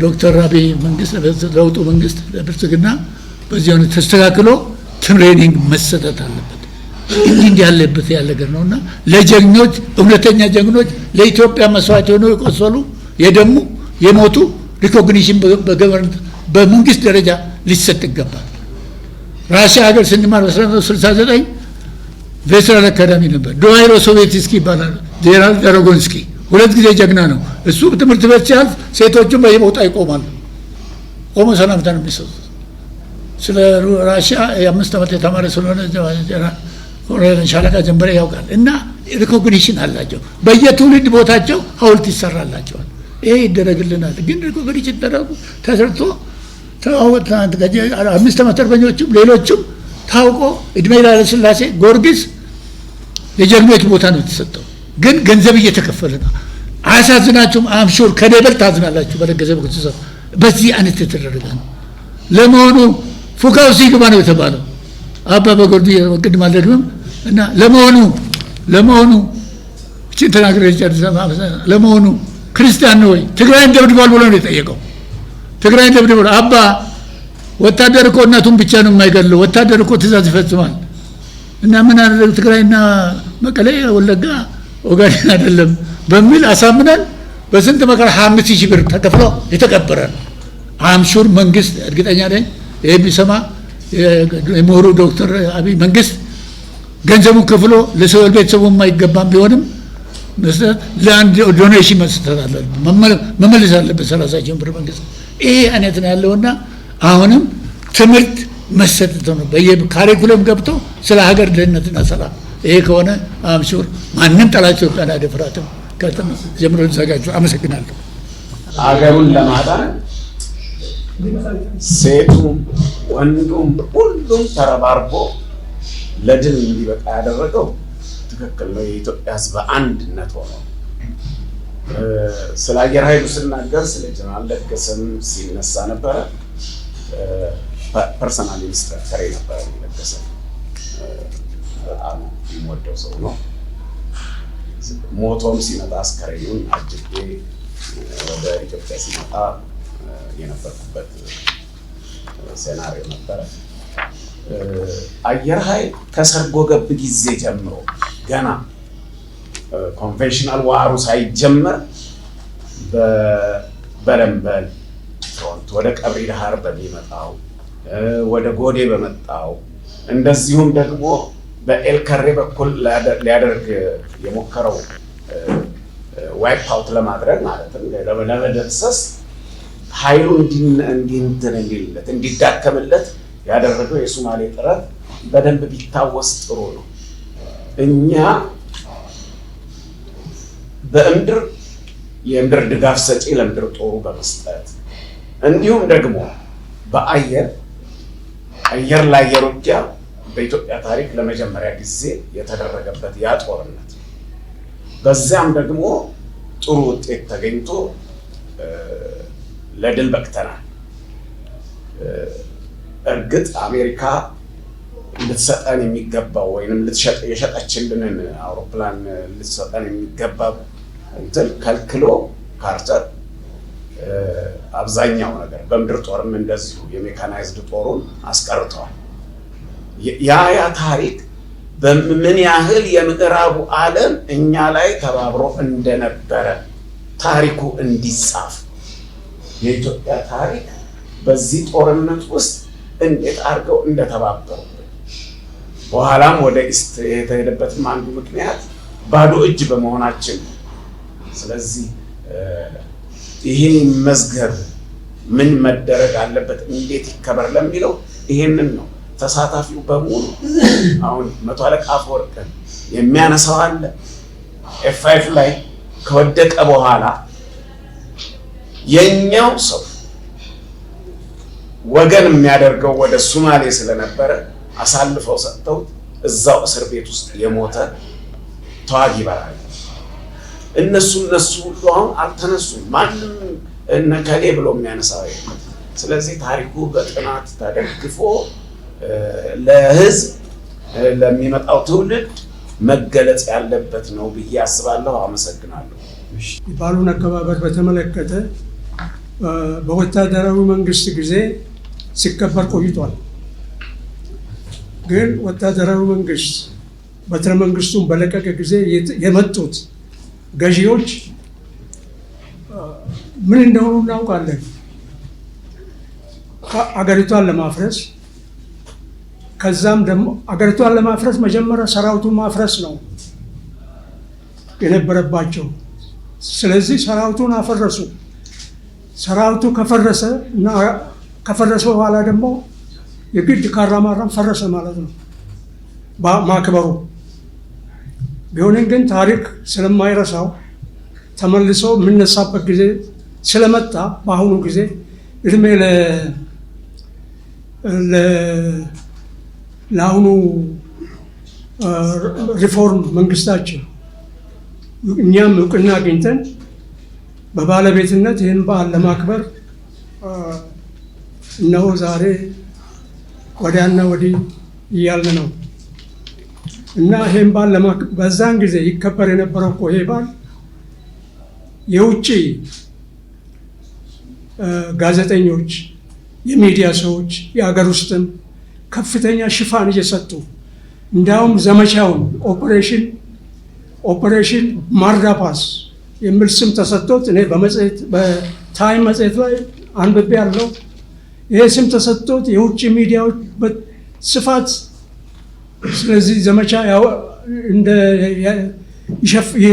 ዶክተር አብይ መንግስት፣ ለውጡ መንግስት፣ ብልጽግና በዚህ አይነት ተስተካክሎ training መሰጠት አለበት። እንዲህ እንዲህ ያለበት ያለ ነገር ነው እና ለጀግኖች፣ እውነተኛ ጀግኖች፣ ለኢትዮጵያ መስዋዕት የሆኑ፣ የቆሰሉ፣ የደሙ፣ የሞቱ recognition በ government በመንግስት ደረጃ ሊሰጥ ይገባል። ራሽያ ሀገር ስንማር በ1969 veteran academy ነበር። ዶዋይሮ ሶቪየትስኪ ይባላል። ጄኔራል ዳሮጎንስኪ ሁለት ጊዜ ጀግና ነው። እሱ ትምህርት ቤት ሲያልፍ ሴቶቹን በየቦታ ይቆማሉ። ቆሞ ሰላምታ ነው የሚሰጡት። ስለ ራሽያ የ5 ዓመት የተማረ ስለሆነ ሻለቃ ጀንበሬ ያውቃል። እና recognition አላቸው። በየትውልድ ቦታቸው ሐውልት ይሰራላቸዋል። ይሄ ይደረግልናል። ግን recognition ተደርጎ ተሰርቶ 5 ዓመት አርበኞቹም ሌሎቹም ታውቆ እድሜ ኃይለ ሥላሴ ጊዮርጊስ የጀግኖች ቦታ ነው የተሰጠው። ግን ገንዘብ እየተከፈለ ነው። አያሳዝናችሁም? I'm sure ከኔ በልጥ ታዝናላችሁ። በለገሰ በኩል በዚህ አይነት የተደረገ ነው። ለመሆኑ ፉካው ሲግባ ነው የተባለው። አባ በጎርዱ ቅድም አልደግምም እና ለመሆኑ እችን ተናግሬ ለመሆኑ ክርስቲያን ነው ወይ? ትግራይን ደብድቧል ብሎ ነው የጠየቀው። ትግራይን ደብድቧል። አባ ወታደር እኮ እናቱን ብቻ ነው የማይገድለው። ወታደር እኮ ትእዛዝ ይፈጽማል። እና ምን አደረግ ትግራይና መቀሌ፣ ወለጋ፣ ኦጋዴን አይደለም በሚል አሳምነን በስንት መከራ 25,000 ብር ተከፍሎ የተቀበረ ነው። I'm sure መንግስት፣ እርግጠኛ ነኝ ይህ የሚሰማ የምሁሩ ዶክተር አብይ መንግስት ገንዘቡን ከፍሎ ለሰው ቤተሰቡ የማይገባም ቢሆንም መስጠት ለአንድ donation መስጠት አለበት፣ መመለስ አለበት 30,000 ብር መንግስት። ይሄ አይነት ነው ያለውና አሁንም ትምህርት መሰጠት ነው በየ curriculum ገብቶ ስለ ሀገር ደህንነትና ሰላም። ይሄ ከሆነ I'm sure ማንም ጠላት ኢትዮጵያን አይደፍራትም። ጀምሮ ተዘጋጁ። አመሰግናለሁ። አገሩን ለማዳን ሴቱም ወንዱም ሁሉም ተረባርቦ ለድል እንዲበቃ ያደረገው ትክክል ነው። የኢትዮጵያ ሕዝብ በአንድነት ሆኖ ስለ አየር ኃይሉ ስናገር ስለ ጀነራል ለገሰም ሲነሳ ነበረ። Personal instructor ነበረ ለገሰ። በጣም የምወደው ሰው ነው። ሞቶም ሲመጣ አስከሬኑን አጅቤ ወደ ኢትዮጵያ ሲመጣ የነበርኩበት scenario ነበረ። አየር ኃይል ከሰርጎ ገብ ጊዜ ጀምሮ ገና conventional war ኡ ሳይጀመር በለምበል front ወደ ቀብሪ ዳህር በሚመጣው፣ ወደ ጎዴ በመጣው፣ እንደዚሁም ደግሞ በኤልከሬ በኩል ሊያደርግ የሞከረው wipe out ለማድረግ፣ ማለትም ለመደምሰስ፣ ኃይሉ እንዲንትን እንዲልለት እንዲዳከምለት ያደረገው የሱማሌ ጥረት በደንብ ቢታወስ ጥሩ ነው። እኛ በምድር የምድር ድጋፍ ሰጪ ለምድር ጦሩ በመስጠት፣ እንዲሁም ደግሞ በአየር አየር ለአየር ውጊያ በኢትዮጵያ ታሪክ ለመጀመሪያ ጊዜ የተደረገበት ያ ጦርነት፣ በዚያም ደግሞ ጥሩ ውጤት ተገኝቶ ለድል በቅተናል። እርግጥ አሜሪካ ልትሰጠን የሚገባው ወይም የሸጠችልንን አውሮፕላን ልትሰጠን የሚገባ እንትን ከልክሎ ካርተር አብዛኛው ነገር በምድር ጦርም እንደዚሁ የ mechanized ጦሩን አስቀርተዋል። ያ ታሪክ በምን ያህል የምዕራቡ ዓለም እኛ ላይ ተባብሮ እንደነበረ ታሪኩ እንዲጻፍ፣ የኢትዮጵያ ታሪክ በዚህ ጦርነት ውስጥ እንዴት አድርገው እንደተባበሩብን፣ በኋላም ወደ East የተሄደበትም አንዱ ምክንያት ባዶ እጅ በመሆናችን ነው። ስለዚህ ይሄ መዝገብ ምን መደረግ አለበት፣ እንዴት ይከበር ለሚለው ይሄንን ነው። ተሳታፊው በሙሉ አሁን መቶ አለቃ አፈወርቅን የሚያነሳው አለ። F5 ላይ ከወደቀ በኋላ የኛው ሰው ወገን የሚያደርገው ወደ ሱማሌ ስለነበረ አሳልፈው ሰጥተውት እዛው እስር ቤት ውስጥ የሞተ ተዋጊ በራሪ፣ እነሱ ሁሉ አሁን አልተነሱም። ማንም እነ ከሌ ብሎ የሚያነሳው የለም። ስለዚህ ታሪኩ በጥናት ተደግፎ ለሕዝብ ለሚመጣው ትውልድ መገለጽ ያለበት ነው ብዬ አስባለሁ። አመሰግናለሁ። የበዓሉን አከባበር በተመለከተ በወታደራዊ መንግስት ጊዜ ሲከበር ቆይቷል። ግን ወታደራዊ መንግስት በትረ መንግስቱን በለቀቀ ጊዜ የመጡት ገዢዎች ምን እንደሆኑ እናውቃለን። አገሪቷን ለማፍረስ፣ ከዛም ደግሞ አገሪቷን ለማፍረስ መጀመሪያ ሰራዊቱን ማፍረስ ነው የነበረባቸው። ስለዚህ ሰራዊቱን አፈረሱ። ሰራዊቱ ከፈረሰ እና ከፈረሰ በኋላ ደግሞ የግድ ካራማራም ፈረሰ ማለት ነው ማክበሩ። ቢሆንም ግን ታሪክ ስለማይረሳው ተመልሶ የምነሳበት ጊዜ ስለመጣ በአሁኑ ጊዜ እድሜ ለአሁኑ ሪፎርም መንግስታችን እኛም እውቅና አግኝተን በባለቤትነት ይህን በዓል ለማክበር እነሆ ዛሬ ወዲያና ወዲህ እያልን ነው። እና ይህን በዓል በዛን ጊዜ ይከበር የነበረው እኮ ይሄ በዓል የውጭ ጋዜጠኞች፣ የሚዲያ ሰዎች፣ የሀገር ውስጥም ከፍተኛ ሽፋን እየሰጡ፣ እንዲያውም ዘመቻውን Operation Marda Pass የሚል ስም ተሰጥቶት፣ እኔ በመጽሔት በታይም መጽሔት ላይ አንብቤ ያለው፣ ይሄ ስም ተሰጥቶት የውጭ ሚዲያዎች በስፋት ስለዚህ ዘመቻ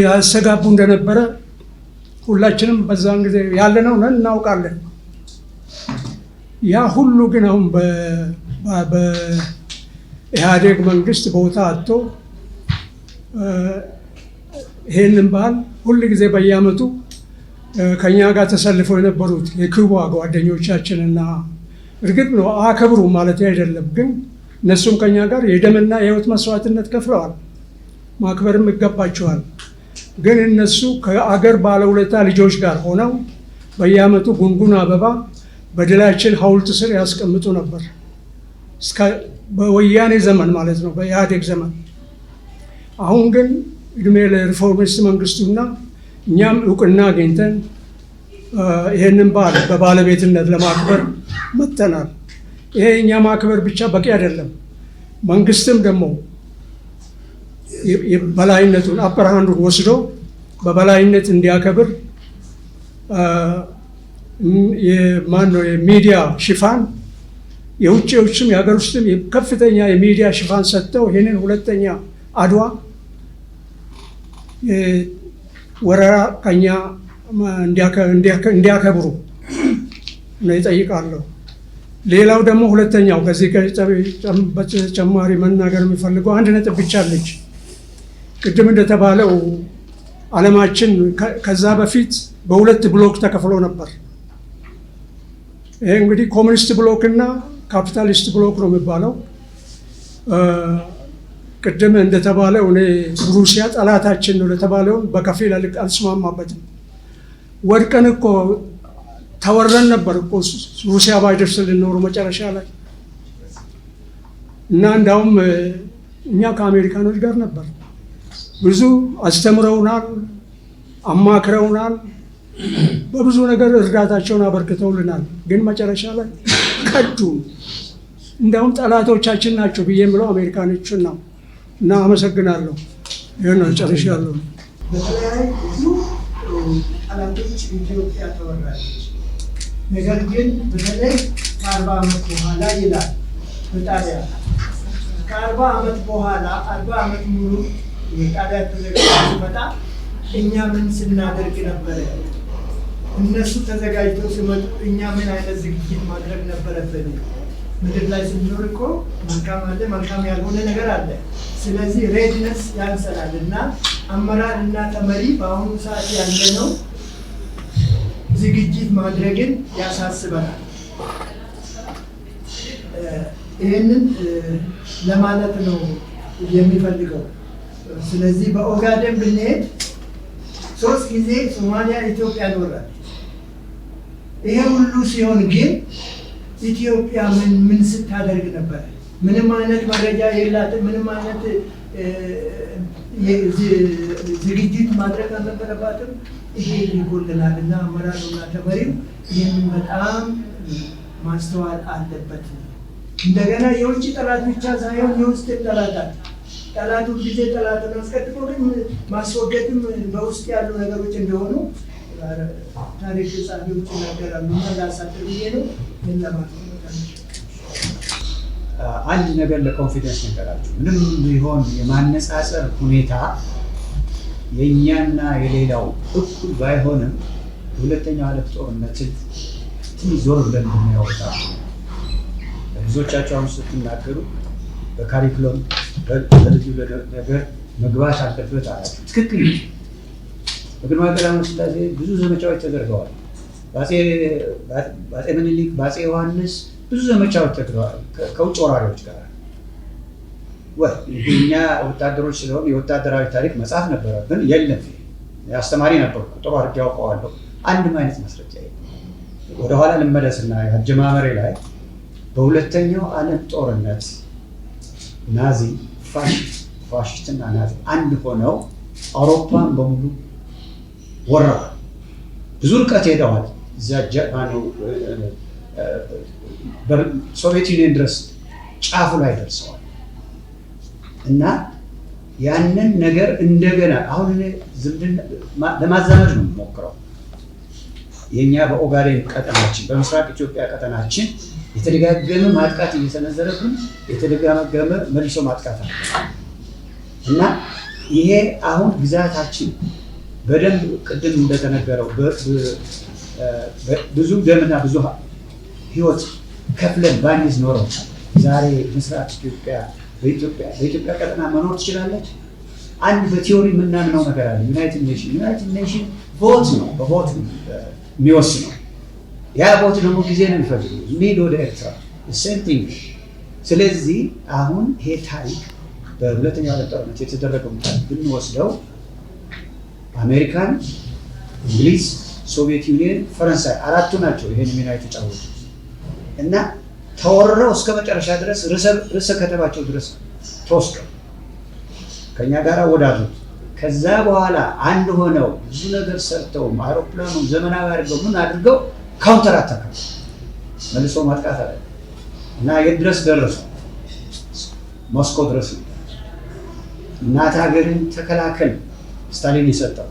ያስተጋቡ እንደነበረ ሁላችንም በዛን ጊዜ ያለነው ነን እናውቃለን። ያ ሁሉ ግን አሁን በኢህአዴግ መንግስት ቦታ አጥቶ ይሄንን በዓል ሁል ጊዜ በየዓመቱ ከኛ ጋር ተሰልፈው የነበሩት የኩባ ጓደኞቻችንና እርግጥ ነው አከብሩ ማለት አይደለም፣ ግን እነሱም ከኛ ጋር የደምና የህይወት መስዋዕትነት ከፍለዋል፣ ማክበርም ይገባቸዋል። ግን እነሱ ከአገር ባለውለታ ልጆች ጋር ሆነው በየዓመቱ ጉንጉን አበባ በድላችን ሐውልት ስር ያስቀምጡ ነበር፣ እስከ በወያኔ ዘመን ማለት ነው፣ በኢህአዴግ ዘመን። አሁን ግን እድሜ ለ reformist መንግስቱና እኛም እውቅና አግኝተን ይሄንን በዓል በባለቤትነት ለማክበር መጥተናል። ይሄ እኛ ማክበር ብቻ በቂ አይደለም። መንግስትም ደግሞ በላይነቱን upper hand ኡን ወስዶ በበላይነት እንዲያከብር፣ የማን ነው የሚዲያ ሽፋን የውጭዎችም የሀገር ውስጥም ከፍተኛ የሚዲያ ሽፋን ሰጥተው ይህንን ሁለተኛ አድዋ ወረራ ከኛ እንዲያከብሩ ነው ይጠይቃለሁ። ሌላው ደግሞ ሁለተኛው ከዚህ በተጨማሪ መናገር የሚፈልገው አንድ ነጥብ ብቻ አለች። ቅድም እንደተባለው ዓለማችን ከዛ በፊት በሁለት bloc ተከፍሎ ነበር። ይሄ እንግዲህ communist bloc እና capitalist bloc ነው የሚባለው። ቅድም እንደተባለው እኔ ሩሲያ ጠላታችን ነው ለተባለውን በከፊል አልስማማበትም። ወድቀን እኮ ተወረን ነበር እኮ ሩሲያ ባይደርስልን ኖሮ መጨረሻ ላይ። እና እንዳውም እኛ ከአሜሪካኖች ጋር ነበር፣ ብዙ አስተምረውናል፣ አማክረውናል፣ በብዙ ነገር እርዳታቸውን አበርክተውልናል። ግን መጨረሻ ላይ ከዱን። እንዲያውም ጠላቶቻችን ናቸው ብዬ የምለው አሜሪካኖችን ነው። እና አመሰግናለሁ። ይህን ነው፣ ጨርሻለሁ። በተለያዩ ብዙ ጠላቶች ኢትዮጵያ ተወራለች። ነገር ግን በተለይ ከ40 ዓመት በኋላ ይላል በጣሊያን፣ ከ40 ዓመት በኋላ፣ 40 ዓመት ሙሉ ጣሊያን ተዘጋጅቶ ሲመጣ እኛ ምን ስናደርግ ነበረ? እነሱ ተዘጋጅተው ሲመጡ እኛ ምን አይነት ዝግጅት ማድረግ ነበረብን? ምድር ላይ ስንኖር እኮ መልካም አለ፣ መልካም ያልሆነ ነገር አለ። ስለዚህ readiness ያንሰናል እና አመራር እና ተመሪ በአሁኑ ሰዓት ያለነው ዝግጅት ማድረግን ያሳስበናል። ይህንን ለማለት ነው የሚፈልገው። ስለዚህ በኦጋዴን ብንሄድ ሶስት ጊዜ ሶማሊያ ኢትዮጵያን ወራለች። ይሄ ሁሉ ሲሆን ግን ኢትዮጵያ ምን ምን ስታደርግ ነበረ? ምንም አይነት መረጃ የላትም። ምንም አይነት ዝግጅት ማድረግ አልነበረባትም። ይሄ ይጎልናል እና አመራሩና ተመሪው ይህንን በጣም ማስተዋል አለበት። እንደገና የውጭ ጠላት ብቻ ሳይሆን የውስጥ ጠላት አለ። ጠላቱ ጊዜ ጠላትን አስቀድሞ ግን ማስወገድም በውስጥ ያሉ ነገሮች እንደሆኑ ታሪክ ጸሐፊዎች ይናገራሉ። እና ላሳጥር ብዬ ነው። ግን ለማለት ነው። አንድ ነገር ለ confidence ነገራችሁ፣ ምንም ቢሆን የማነጻጸር ሁኔታ የእኛና የሌላው እኩል ባይሆንም የሁለተኛው ዓለም ጦርነትን ትንሽ ዞር ብለን ብናየው በጣም፣ ብዙዎቻችሁ አሁን ስትናገሩ በ curriculum በልዩ ነገር መግባት አለበት አላችሁ። ትክክል ነው። በግርማዊ ቀዳማዊ ሥላሴ ብዙ ዘመቻዎች ተደርገዋል። በአፄ ምኒልክ፣ በአፄ ዮሐንስ ብዙ ዘመቻዎች ተደርገዋል ከውጭ ወራሪዎች ጋር። እኛ ወታደሮች ስለሆን የወታደራዊ ታሪክ መጻፍ ነበረብን። የለም፣ አስተማሪ ነበርኩ፣ ጥሩ አድርጌ አውቀዋለሁ። አንድም አይነት ማስረጃ የለም። ወደኋላ ልመለስና አጀማመሬ ላይ በሁለተኛው ዓለም ጦርነት ናዚ ፋሽስትና ናዚ አንድ ሆነው አውሮፓን በሙሉ ወረዋል። ብዙ ርቀት ሄደዋል። እዚያ ሶቪየት ዩኒየን ድረስ ጫፉ ላይ ደርሰዋል። እና ያንን ነገር እንደገና አሁን እኔ ዝምድና ለማዛመድ ነው የምሞክረው። የኛ በኦጋዴን ቀጠናችን፣ በምስራቅ ኢትዮጵያ ቀጠናችን የተደጋገመ ማጥቃት እየሰነዘረብን የተደጋገመ መልሶ ማጥቃት አለ። እና ይሄ አሁን ግዛታችን በደንብ ቅድም እንደተነገረው ብዙ ደምና ብዙ ህይወት ከፍለን ባንይዝ ኖረው ዛሬ ምስራቅ ኢትዮጵያ በኢትዮጵያ ቀጠና መኖር ትችላለች? አንድ በ theory የምናምነው ነገር አለ። United Nation vote ነው፣ በ vote የሚወስነው። ያ vote ደግሞ ጊዜ ነው የሚፈልገው። እንሂድ ወደ ኤርትራ፣ same thing። ስለዚህ አሁን ይሄ ታሪክ በሁለተኛው ዓለም ጦርነት የተደረገውን ታሪክ ብንወስደው አሜሪካን፣ እንግሊዝ፣ ሶቪየት ዩኒየን፣ ፈረንሳይ አራቱ ናቸው ይሄን ሚና የተጫወቱት። እና ተወርረው እስከ መጨረሻ ድረስ ርዕሰ ከተማቸው ድረስ ተወስደው ከኛ ጋር ወዳጁት። ከዛ በኋላ አንድ ሆነው ብዙ ነገር ሰርተው አውሮፕላኑን ዘመናዊ አድርገው ምን አድርገው counter attack መልሶ ማጥቃት አለ እና የት ድረስ ደረሱ? ሞስኮ ድረስ ነው። እናት ሀገርን ተከላከል ስታሊን የሰጠው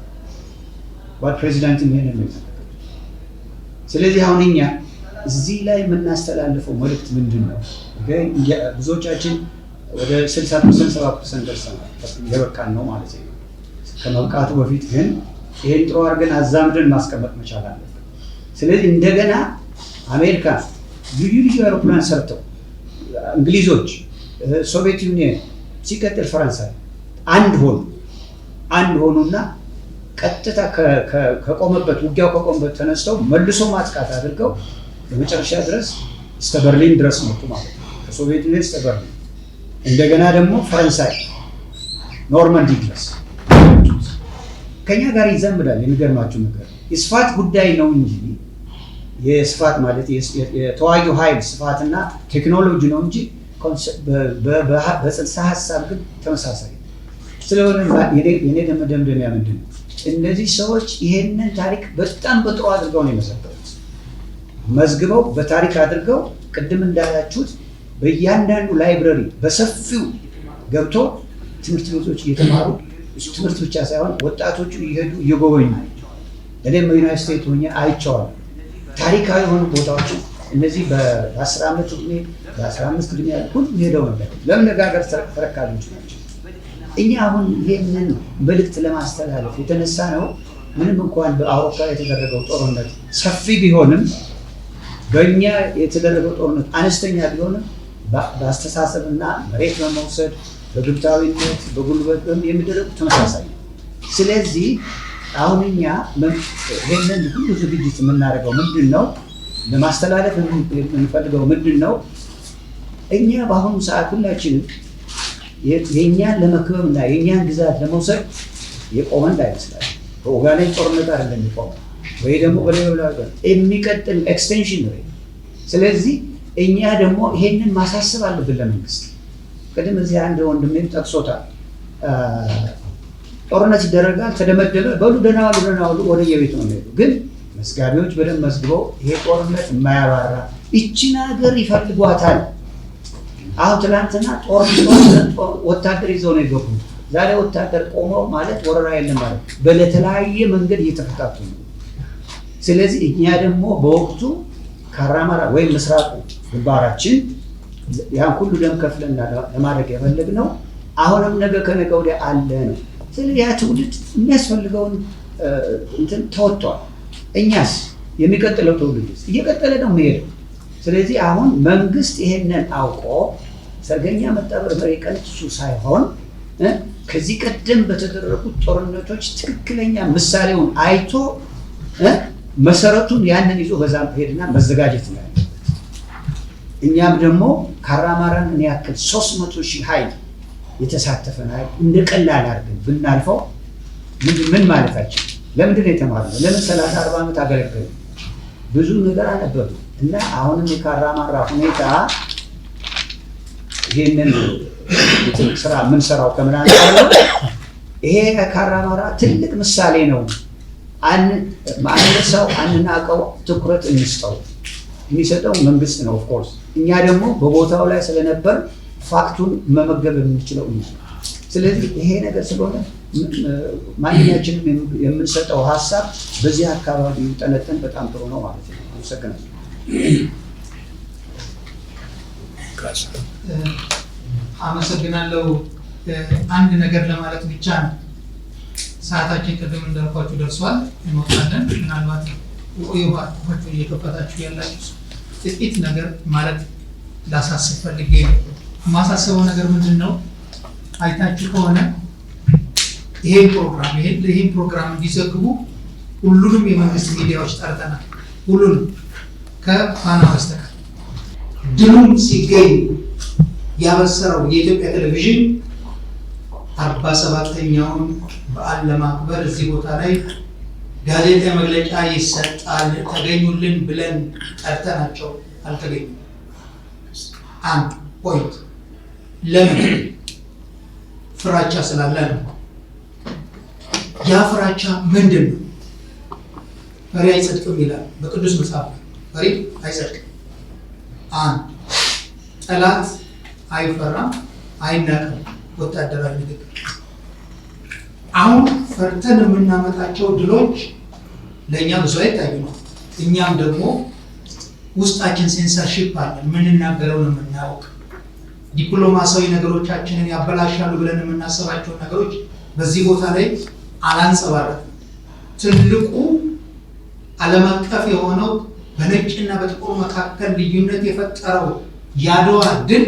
ጓድ ፕሬዚዳንት ይሄንን ነው የተናገሩት። ስለዚህ አሁን እኛ እዚህ ላይ የምናስተላልፈው መልእክት ምንድን ነው? ብዙዎቻችን ወደ 60%፣ 70% ደርሰናል። የበቃን ነው ማለት ነው። ከመብቃቱ በፊት ግን ይሄን ጥሩ አድርገን አዛምደን ማስቀመጥ መቻል አለብን። ስለዚህ እንደገና አሜሪካ ልዩ ልዩ አውሮፕላን ሰርተው፣ እንግሊዞች፣ ሶቪየት ዩኒየን፣ ሲቀጥል ፈረንሳይ አንድ ሆኑና ቀጥታ ከቆመበት ውጊያው ከቆመበት ተነስተው መልሶ ማጥቃት አድርገው በመጨረሻ ድረስ እስከ በርሊን ድረስ መጡ ማለት ነው። ከሶቪየት ዩኒየን እስከ በርሊን፣ እንደገና ደግሞ ፈረንሳይ ኖርማንዲ ድረስ ከኛ ጋር ይዛምዳል። የሚገርማችሁ ነገር የስፋት ጉዳይ ነው እንጂ፣ የስፋት ማለት የተዋጊው ኃይል ስፋትና ቴክኖሎጂ ነው እንጂ በጽንሰ ሀሳብ ግን ተመሳሳይ ስለሆነ የኔ መደምደሚያ ምንድን ነው? እነዚህ ሰዎች ይሄንን ታሪክ በጣም በጥሩ አድርገው ነው የመዘገቡት። መዝግበው በታሪክ አድርገው ቅድም እንዳላችሁት በእያንዳንዱ library በሰፊው ገብቶ ትምህርት ቤቶች እየተማሩ፣ ትምህርት ብቻ ሳይሆን ወጣቶቹ እየሄዱ እየጎበኙ፣ እኔም በዩናይትድ ስቴትስ ሆኜ አይቼዋለሁ። ታሪካዊ የሆኑ ቦታዎችን እነዚህ በ10 ዓመት ዕድሜ፣ በ15 ዕድሜ ሁሉ ሄደው ነበር። ለምን? ነገ ሀገር ተረካቢዎች ናቸው። እኛ አሁን ይህንን መልእክት ለማስተላለፍ የተነሳ ነው። ምንም እንኳን በአውሮፓ የተደረገው ጦርነት ሰፊ ቢሆንም፣ በእኛ የተደረገው ጦርነት አነስተኛ ቢሆንም፣ በአስተሳሰብና መሬት በመውሰድ፣ በግብታዊነት፣ በጉልበት የሚደረጉ ተመሳሳይ ነው። ስለዚህ አሁን እኛ ይህንን ሁሉ ዝግጅት የምናደርገው ምንድን ነው? ለማስተላለፍ የምንፈልገው ምንድን ነው? እኛ በአሁኑ ሰዓት ሁላችንም የእኛን ለመክበብ እና የእኛን ግዛት ለመውሰድ የቆመ እንዳይመስላል። በኦጋዴን ጦርነት አይደለም የቆመ ወይ ደግሞ በሌላ የሚቀጥል extension ነው። ስለዚህ እኛ ደግሞ ይሄንን ማሳሰብ አለብን ለመንግስት። ቅድም እዚህ አንድ ወንድሜም ጠቅሶታል። ጦርነት ይደረጋል፣ ተደመደመ፣ በሉ ደህና ዋሉ፣ ደህና ዋሉ፣ ወደ የቤቱ ነው የሚሄዱ። ግን መዝጋቢዎች በደንብ መዝግበው ይሄ ጦርነት የማያባራ ይችን ሀገር ይፈልጓታል። አሁን ትናንትና ጦር ወታደር ይዘው ነው የገቡት። ዛሬ ወታደር ቆመው ማለት ወረራ የለም ማለት በለተለያየ መንገድ እየተፈታቱ ነው። ስለዚህ እኛ ደግሞ በወቅቱ ካራማራ ወይም ምስራቁ ግንባራችን ያን ሁሉ ደም ከፍለን ለማድረግ የፈለግነው አሁንም ነገ ከነገ ወዲያ አለ ነው። ስለዚህ ያ ትውልድ የሚያስፈልገውን እንትን ተወጥቷል። እኛስ የሚቀጥለው ትውልድስ እየቀጠለ ነው የሚሄደው። ስለዚህ አሁን መንግስት ይሄንን አውቆ ሰርገኛ መጣ በርበሬ ቀንጥሱ ሳይሆን ከዚህ ቀደም በተደረጉት ጦርነቶች ትክክለኛ ምሳሌውን አይቶ መሰረቱን ያንን ይዞ በዛ ሄድና መዘጋጀት ነው ያለበት። እኛም ደግሞ ካራማራን ያክል 300,000 ኃይል የተሳተፈን ኃይል እንደ ቀላል አድርገን ብናልፈው ምን ማለታችን? ለምንድን ነው የተማርነው? ለምን 30 40 ዓመት አገለገልን? ብዙ ነገር አነበብን እና አሁንም የካራማራ ሁኔታ ይህንን ስራ የምንሰራው ከምን አንጻር ነው? ይሄ ካራማራ ትልቅ ምሳሌ ነው። አንርሳው፣ አንናቀው፣ ትኩረት እንስጠው። የሚሰጠው መንግስት ነው of course። እኛ ደግሞ በቦታው ላይ ስለነበር fact ኡን መመገብ የምንችለው እኛ። ስለዚህ ይሄ ነገር ስለሆነ ማንኛችንም የምንሰጠው ሀሳብ በዚህ አካባቢ ጠነጠን በጣም ጥሩ ነው ማለት ነው። አመሰግናለሁ። አመሰግናለሁ። አንድ ነገር ለማለት ብቻ ነው። ሰዓታችን ቅድም እንዳልኳችሁ ደርሷል፣ እንወጣለን። ምናልባት የውሃችሁ እየከፈታችሁ ያላችሁ ጥቂት ነገር ማለት ላሳስብ ፈልጌ ነው። የማሳስበው ነገር ምንድን ነው? አይታችሁ ከሆነ ይሄን ፕሮግራም እንዲዘግቡ ሁሉንም የመንግስት ሚዲያዎች ጠርተናል። ሁሉንም ከፋና በስተቀር። ድሉም ሲገኝ ያበሰረው የኢትዮጵያ ቴሌቪዥን 47ኛውን በዓል ለማክበር እዚህ ቦታ ላይ ጋዜጣዊ መግለጫ ይሰጣል ተገኙልን ብለን ጠርተናቸው አልተገኙም። አንድ point። ለምን? ፍራቻ ስላለ ነው። ያ ፍራቻ ምንድን ነው? ፈሪ አይጸድቅም ይላል በቅዱስ መጽሐፍ። ፈሪ አይጸድቅም። አንድ ጠላት አይፈራም፣ አይናቅም። ወታደራዊ ንግግር። አሁን ፈርተን የምናመጣቸው ድሎች ለእኛ ብዙ አይታዩ ነው። እኛም ደግሞ ውስጣችን ሴንሰርሺፕ አለ። የምንናገረውን የምናውቅ ዲፕሎማሲያዊ ነገሮቻችንን ያበላሻሉ ብለን የምናስባቸውን ነገሮች በዚህ ቦታ ላይ አላንጸባረቅም። ትልቁ ዓለም አቀፍ የሆነው በነጭና በጥቁር መካከል ልዩነት የፈጠረው የአድዋ ድል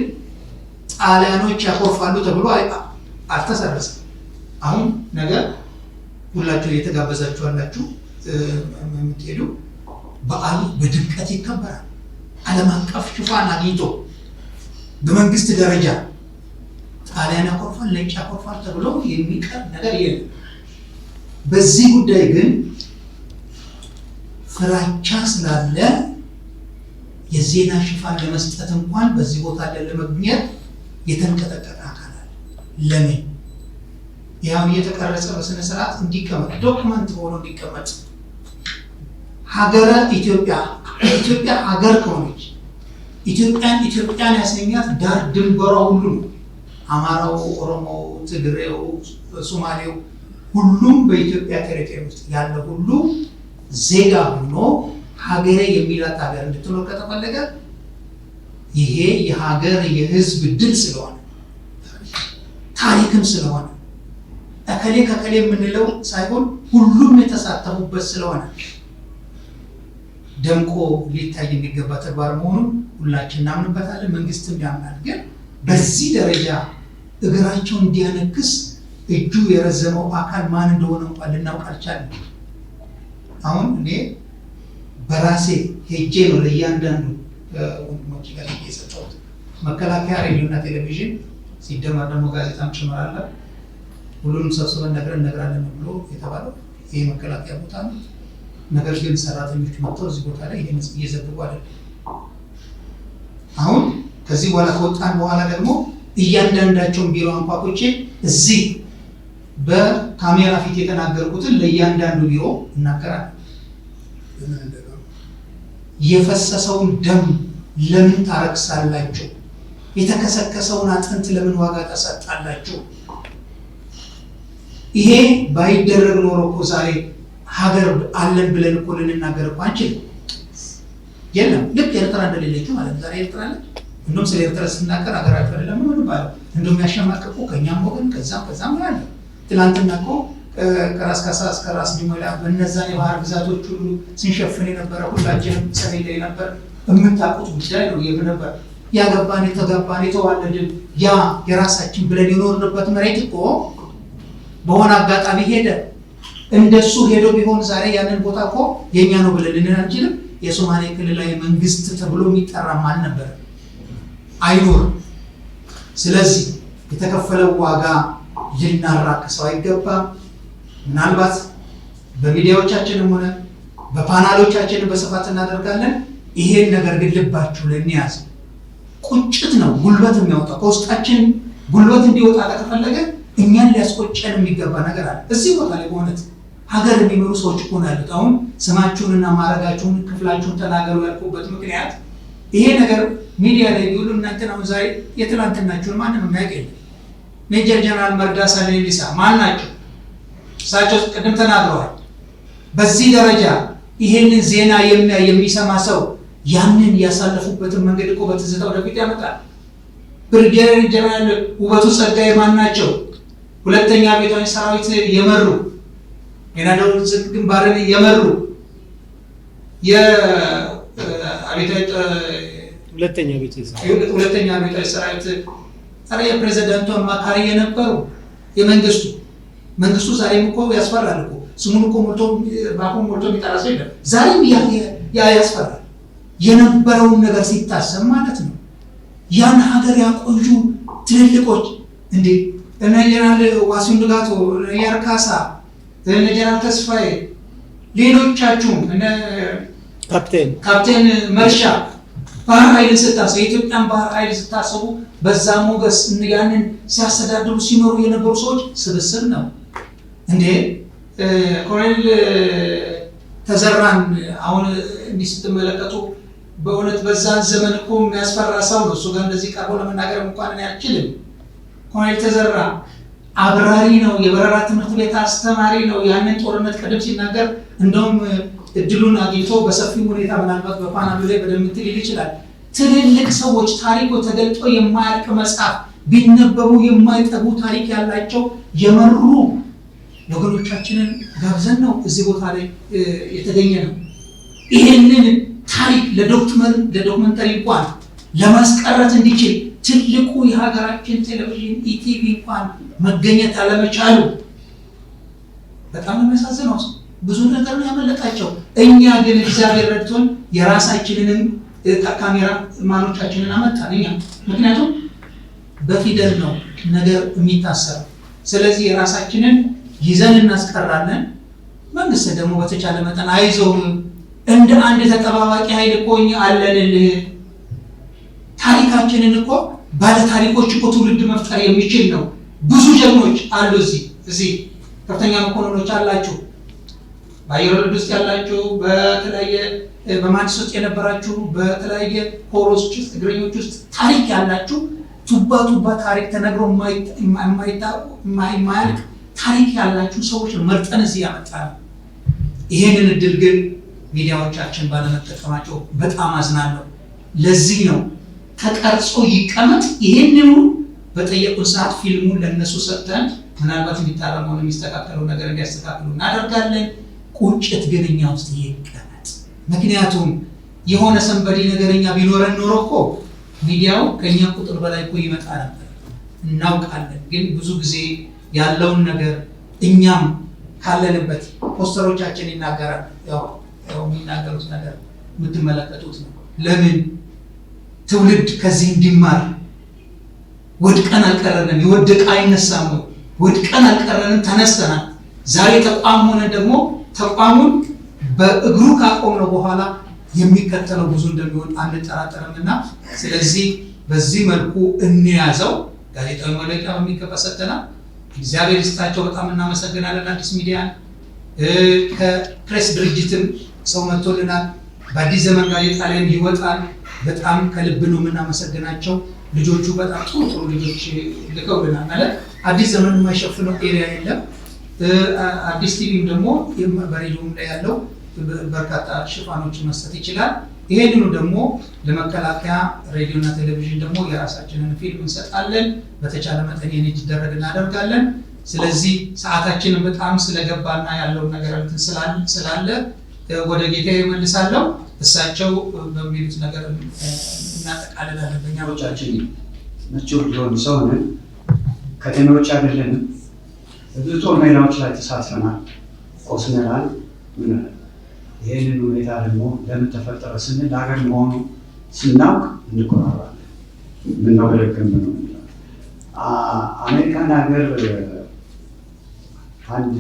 ጣሊያኖች ያኮርፋሉ ተብሎ አልተሰረጸም። አሁን ነገ ሁላችሁ እየተጋበዛችሁ ያላችሁ የምትሄዱ በዓሉ በድምቀት ይከበራል። ዓለም አቀፍ ሽፋን አግኝቶ በመንግስት ደረጃ ጣሊያን ያኮርፋል፣ ነጭ ያኮርፋል ተብሎ የሚቀር ነገር የለም። በዚህ ጉዳይ ግን ፍራቻ ስላለ የዜና ሽፋን ለመስጠት እንኳን በዚህ ቦታ ላይ ለመግኘት የተንቀጠቀጠ አካል አለ። ለምን? ያው እየተቀረጸ በስነ ስርዓት እንዲቀመጥ document ሆኖ እንዲቀመጥ ሀገረ ኢትዮጵያ ኢትዮጵያ ሀገር ከሆነች ኢትዮጵያን ኢትዮጵያን ያሰኛት ዳር ድንበሯ ሁሉ ነው። አማራው፣ ኦሮሞው፣ ትግሬው፣ ሶማሌው ሁሉም በኢትዮጵያ territory ውስጥ ያለ ሁሉ ዜጋ ሆኖ ሀገሬ የሚላት ሀገር እንድትኖር ከተፈለገ ይሄ የሀገር የህዝብ ድል ስለሆነ ታሪክም ስለሆነ እከሌ ከከሌ የምንለው ሳይሆን ሁሉም የተሳተፉበት ስለሆነ ደምቆ ሊታይ የሚገባ ተግባር መሆኑን ሁላችን እናምንበታለን፣ መንግስትም ያምናል። ግን በዚህ ደረጃ እግራቸውን እንዲያነክስ እጁ የረዘመው አካል ማን እንደሆነ እንኳን ልናውቅ አልቻልንም። አሁን እኔ በራሴ ሄጄ ነው ለእያንዳንዱ ወንድሞች ጋር የሰጠሁት። መከላከያ ሬዲዮና ቴሌቪዥን ሲደመር ደግሞ ጋዜጣም ጭምር አለ። ሁሉንም ሰብስበን ነግረን እነግራለን ብሎ የተባለው ይሄ መከላከያ ቦታ ነው። ነገር ግን ሰራተኞች መጥተው እዚህ ቦታ ላይ ይሄን እየዘግቡ አይደለም። አሁን ከዚህ በኋላ ከወጣን በኋላ ደግሞ እያንዳንዳቸውን ቢሮ አንኳኩቼ እዚህ በካሜራ ፊት የተናገርኩትን ለእያንዳንዱ ቢሮ እናገራለሁ። የፈሰሰውን ደም ለምን ታረክሳላችሁ? የተከሰከሰውን አጥንት ለምን ዋጋ ታሳጣላችሁ? ይሄ ባይደረግ ኖሮ እኮ ዛሬ ሀገር አለን ብለን እኮ ልንናገር እኮ አንችልም። የለም ልክ ኤርትራ እንደሌለችው ማለት ነው። ዛሬ ኤርትራ አለች። እንደውም ስለ ኤርትራ ስናገር ሀገራቸው አይደለም ምን ባለው እንደውም ያሸማቀቁ ከእኛም ወገን ከዛም ከዛም ያለ ትናንትና እኮ ከራስ ካሳ እስከ ራስ ዲሞላ በእነዛን የባህር ግዛቶች ሁሉ ስንሸፍን የነበረ ሁላችንም ሰሜን ላይ ነበር። የምታውቁት ጉዳይ ነው ነበር። ያገባን የተጋባን የተዋለድን ያ የራሳችን ብለን የኖርንበት መሬት እኮ በሆነ አጋጣሚ ሄደ። እንደሱ ሄዶ ቢሆን ዛሬ ያንን ቦታ እኮ የኛ ነው ብለን ልንል አንችልም። የሶማሌ ክልላዊ መንግስት ተብሎ የሚጠራም አልነበረም፣ አይኖርም። ስለዚህ የተከፈለው ዋጋ ልናራክሰው አይገባም። ምናልባት በሚዲያዎቻችንም ሆነ በፓናሎቻችንም በስፋት እናደርጋለን። ይሄን ነገር ግን ልባችሁ ላይ እንያዝ። ቁጭት ነው ጉልበት የሚያወጣው። ከውስጣችን ጉልበት እንዲወጣ ከተፈለገ እኛን ሊያስቆጨን የሚገባ ነገር አለ። እዚህ ቦታ ላይ በእውነት ሀገር የሚመሩ ሰዎች እኮ ነው ያሉት። አሁን ስማችሁንና ማዕረጋችሁን ክፍላችሁን ተናገሩ ያልኩበት ምክንያት ይሄ ነገር ሚዲያ ላይ ቢውሉ እናንተን አሁን ዛሬ የትላንትናችሁን ማንም የሚያውቅ የለም። ሜጀር ጀነራል መርዳሳ ሌሊሳ ማን ናቸው? እሳቸው ቅድም ተናግረዋል። በዚህ ደረጃ ይሄንን ዜና የሚያይ የሚሰማ ሰው ያንን ያሳለፉበትን መንገድ እኮ በትዝታ ወደፊት ያመጣል። ብርጌዴር ጀነራል ውበቱ ጸጋዬ ማን ናቸው? ሁለተኛ አብዮታዊ ሰራዊት የመሩ፣ የናደው ግንባርን የመሩ፣ የአብዮታዊ ሁለተኛ አብዮታዊ ሰራዊት ኧረ የፕሬዝዳንቱ አማካሪ የነበሩ፣ የመንግስቱ መንግስቱ ዛሬም እኮ ያስፈራል እኮ፣ ስሙን እኮ ሞልቶ በአፉ ሞልቶ የሚጠራ ሰው የለም። ዛሬም ያ ያስፈራል። የነበረውን ነገር ሲታሰብ ማለት ነው። ያን ሀገር ያቆዩ ትልልቆች እንዴ፣ እነ ጀነራል ዋሲሁን ንጋቱ፣ እነ ያርካሳ፣ እነ ጀነራል ተስፋዬ፣ ሌሎቻችሁም እነ ካፕቴን መርሻ፣ ባህር ኃይልን ስታስቡ፣ የኢትዮጵያን ባህር ኃይል ስታስቡ በዛ ሞገስ ያንን ሲያስተዳድሩ ሲኖሩ የነበሩ ሰዎች ስብስብ ነው። እንዴ ኮሎኔል ተዘራን አሁን እንዲህ ስትመለከቱ በእውነት በዛን ዘመን እኮ የሚያስፈራ ሰው ነው። እሱ ጋር እንደዚህ ቀርቦ ለመናገር እንኳን እኔ አልችልም። ኮሎኔል ተዘራ አብራሪ ነው፣ የበረራ ትምህርት ቤት አስተማሪ ነው። ያንን ጦርነት ቅድም ሲናገር እንደውም እድሉን አግኝቶ በሰፊው ሁኔታ ምናልባት በፓናሉ ላይ በደንብ እንትን ሊል ይችላል። ትልልቅ ሰዎች ታሪኮ ተገልጦ የማያልቅ መጽሐፍ ቢነበቡ የማይጠጉ ታሪክ ያላቸው የመሩ ወገኖቻችንን ጋብዘን ነው እዚህ ቦታ ላይ የተገኘ ነው። ይህንን ታሪክ ለ documentary እንኳን ለማስቀረት እንዲችል ትልቁ የሀገራችን ቴሌቪዥን ኢቲቪ እንኳን መገኘት አለመቻሉ በጣም ነው የሚያሳዝነው። ብዙ ነገር ነው ያመለጣቸው። እኛ ግን እግዚአብሔር ረድቶን የራሳችንንም ካሜራ ማኖቻችንን አመጣን እኛ፣ ምክንያቱም በፊደል ነው ነገር የሚታሰረው። ስለዚህ የራሳችንን ይዘን እናስቀራለን። መንግስት ደግሞ በተቻለ መጠን አይዞህ፣ እንደ አንድ ተጠባባቂ ኃይል እኮ እኛ አለንልህ። ታሪካችንን እኮ ባለ ታሪኮች እኮ ትውልድ መፍጠር የሚችል ነው። ብዙ ጀግኖች አሉ እዚህ ከፍተኛ መኮንኖች አላችሁ፣ በአየር ወለድ ውስጥ ያላችሁ፣ በተለያየ በመሀንዲስ ውስጥ የነበራችሁ፣ በተለያየ ኮሮች ውስጥ እግረኞች ውስጥ ታሪክ ያላችሁ፣ ቱባ ቱባ ታሪክ ተነግሮ የማያልቅ ታሪክ ያላችሁ ሰዎች መርጠን እዚህ ያመጣነው። ይሄንን እድል ግን ሚዲያዎቻችን ባለመጠቀማቸው በጣም አዝናለሁ። ለዚህ ነው ተቀርጾ ይቀመጥ። ይሄንኑ በጠየቁን ሰዓት ፊልሙን ለነሱ ሰጥተን ምናልባት የሚታረመውን የሚስተካከለው ነገር እንዲያስተካክሉ እናደርጋለን። ቁጭት ግን እኛ ውስጥ ይቀመጥ። ምክንያቱም የሆነ somebody ነገረኛ ቢኖረን ኖሮ እኮ ሚዲያው ከኛ ቁጥር በላይ እኮ ይመጣ ነበር፣ እናውቃለን። ግን ብዙ ጊዜ ያለውን ነገር እኛም ካለንበት ፖስተሮቻችን ይናገራል። ያው የሚናገሩት ነገር የምትመለከቱት ነው። ለምን ትውልድ ከዚህ እንዲማር፣ ወድቀን አልቀረንም። የወደቀ አይነሳም ወይ? ወድቀን አልቀረንም፣ ተነስተናል። ዛሬ ተቋም ሆነን ደግሞ ተቋሙን በእግሩ ካቆምነው በኋላ የሚከተለው ብዙ እንደሚሆን አንጠራጠርም እና ስለዚህ በዚህ መልኩ እንያዘው። ጋዜጣዊ መግለጫ በሚገባ ሰጥተናል። እግዚአብሔር ይስጣቸው፣ በጣም እናመሰግናለን። አዲስ ሚዲያን ከፕሬስ ድርጅትም ሰው መጥቶልናል። በአዲስ ዘመን ጋዜጣ ላይም ይወጣል። በጣም ከልብ ነው የምናመሰግናቸው። ልጆቹ በጣም ጥሩ ጥሩ ልጆች ልከውልናል። ማለት አዲስ ዘመን የማይሸፍነው area የለም። አዲስ ቲቪም ደግሞ በሬዲዮም ላይ ያለው በርካታ ሽፋኖችን መስጠት ይችላል። ይሄንኑ ደግሞ ለመከላከያ ሬዲዮና ቴሌቪዥን ደግሞ የራሳችንን ፊልም እንሰጣለን። በተቻለ መጠን ይሄን እንዲደረግ እናደርጋለን። ስለዚህ ሰዓታችንን በጣም ስለገባና ያለውን ነገር እንትን ስላለ ወደ ጌታዬ እመልሳለሁ። እሳቸው በሚሉት ነገር እናጠቃልላለን። በእኛ በኩል mature የሆን ሰው ነን፣ ከተሜዎች አይደለንም። ብዙ ጦር ሜዳዎች ላይ ተሳትፈናል፣ ቆስለናል። ምን ይህንን ሁኔታ ደግሞ ለምን ተፈጠረ ስንል ለሀገር መሆኑ ስናውቅ እንኮራራለን። ምነው በደከም ነው። አሜሪካን ሀገር አንድ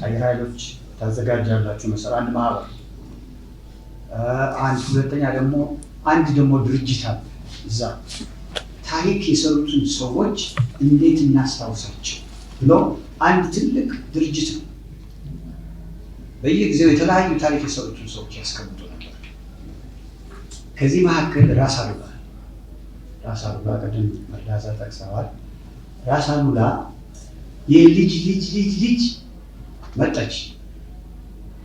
አየር ኃይሎች ታዘጋጃላችሁ መሰለኝ፣ አንድ ማህበር፣ አንድ ሁለተኛ ደግሞ አንድ ደግሞ ድርጅት አለ። እዛ ታሪክ የሰሩትን ሰዎች እንዴት እናስታውሳቸው ብሎ አንድ ትልቅ ድርጅት ነው። በየጊዜው የተለያዩ ታሪክ የሰሩትን ሰዎች ያስቀምጡ ነበር። ከዚህ መካከል ራስ አሉላ፣ ራስ አሉላ ቅድም መርዳሳ ጠቅሰዋል። ራስ አሉላ የልጅ ልጅ ልጅ ልጅ መጣች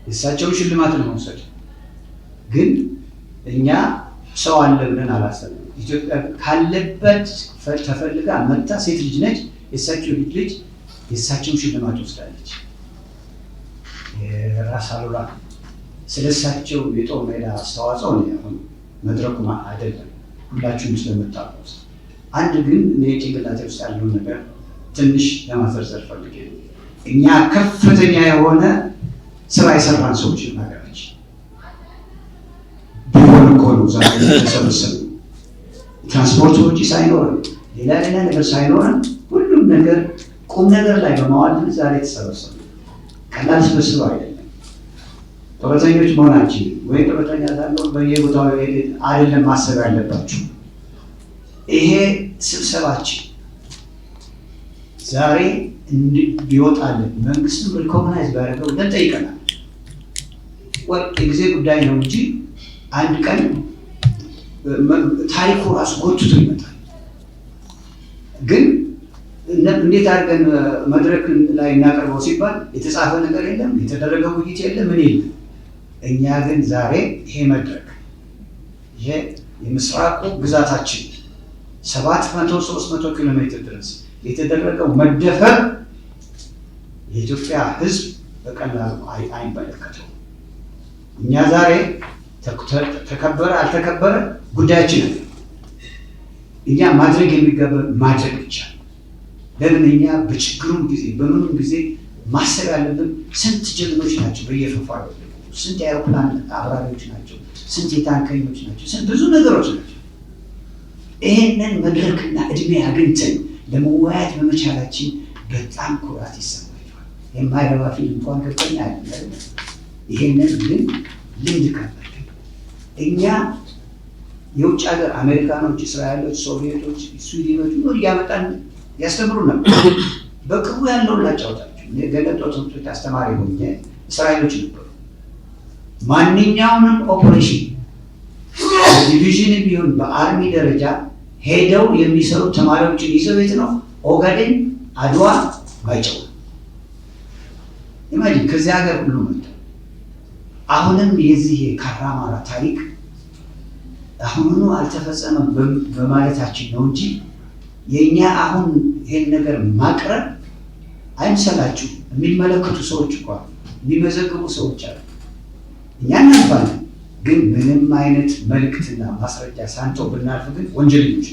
የእሳቸውን ሽልማት ለመውሰድ፣ ግን እኛ ሰው አለ ብለን አላሰብንም። ኢትዮጵያ ካለበት ተፈልጋ መታ፣ ሴት ልጅ ነች። የእሳቸው ልጅ ልጅ የእሳቸውን ሽልማት ወስዳለች። የራስ አሉላ ስለሳቸው የጦር ሜዳ አስተዋጽኦ ነው አሁን መድረኩ አይደለም፣ ሁላችሁም ስለምታውቁት። አንድ ግን እኔ ጭንቅላቴ ውስጥ ያለውን ነገር ትንሽ ለማዘርዘር ፈልጌ ነው። እኛ ከፍተኛ የሆነ ስራ የሰራን ሰዎች ሀገራችን ቢሆን እኮ ነው ዛሬ የተሰበሰብነው። ትራንስፖርት ወጪ ሳይኖረን፣ ሌላ ሌላ ነገር ሳይኖረን፣ ሁሉም ነገር ቁም ነገር ላይ በማዋል ዛሬ የተሰበሰብነው። ቀላል ስብስብ አይደለም። ጡረተኞች መሆናችን ወይም ጡረተኛ ሳንሆን በየቦታው አይደለም ማሰብ ያለባችሁ። ይሄ ስብሰባችን ዛሬ ቢወጣልን፣ መንግስትም recognize ቢያደርገው ብለን ጠይቀናል። የጊዜ ጉዳይ ነው እንጂ አንድ ቀን ታሪኩ ራሱ ጎትቶ ይመጣል። ግን እንዴት አድርገን መድረክ ላይ እናቀርበው ሲባል የተጻፈ ነገር የለም፣ የተደረገ ውይይት የለም፣ ምን የለም። እኛ ግን ዛሬ ይሄ መድረክ፣ ይሄ የምስራቁ ግዛታችን 700 300 ኪሎ ሜትር ድረስ የተደረገው መደፈር የኢትዮጵያ ሕዝብ በቀላሉ አይመለከተውም። እኛ ዛሬ ተከበረ አልተከበረ ጉዳያችን አይደለም። እኛ ማድረግ የሚገባን ማድረግ ብቻ። ለምን እኛ በችግሩም ጊዜ በምኑም ጊዜ ማሰብ ያለብን ስንት ጀግኖች ናቸው በየፈፋ፣ ስንት የአውሮፕላን አብራሪዎች ናቸው፣ ስንት የታንከኞች ናቸው፣ ስንት ብዙ ነገሮች ናቸው። ይሄንን መድረክና እድሜ አግኝተን ለመወያየት በመቻላችን በጣም ኩራት ይሰማቸዋል። የማይረባ ፊልም እንኳን ከፍተኛ አይደለም። ይሄንን ግን ልምድ ካላቸው እኛ የውጭ ሀገር አሜሪካኖች፣ እስራኤሎች፣ ሶቪየቶች፣ ስዊድኖች ሁሉ እያመጣን ያስተምሩ ነበር። በቅርቡ ያለውን ላጫውታችሁ። ገለጦ ትምህርት ቤት አስተማሪ ሆኜ እስራኤሎች ነበሩ። ማንኛውንም ኦፕሬሽን በ division ቢሆን በ army ደረጃ ሄደው የሚሰሩ ተማሪዎችን ይዘው የት ነው? ኦጋዴን፣ አድዋ፣ ማይጨው። Imagine፣ ከዚህ ሀገር ሁሉ መጥተው። አሁንም የዚህ የካራማራ ታሪክ አሁኑኑ አልተፈጸመም በማለታችን ነው እንጂ የእኛ አሁን ይሄን ነገር ማቅረብ አይምሰላችሁ። የሚመለከቱ ሰዎች እኮ አሉ፣ የሚመዘግቡ ሰዎች አሉ። እኛ እናልፋለን፣ ግን ምንም አይነት መልእክትና ማስረጃ ሳንተው ብናልፍ ግን ወንጀለኞች።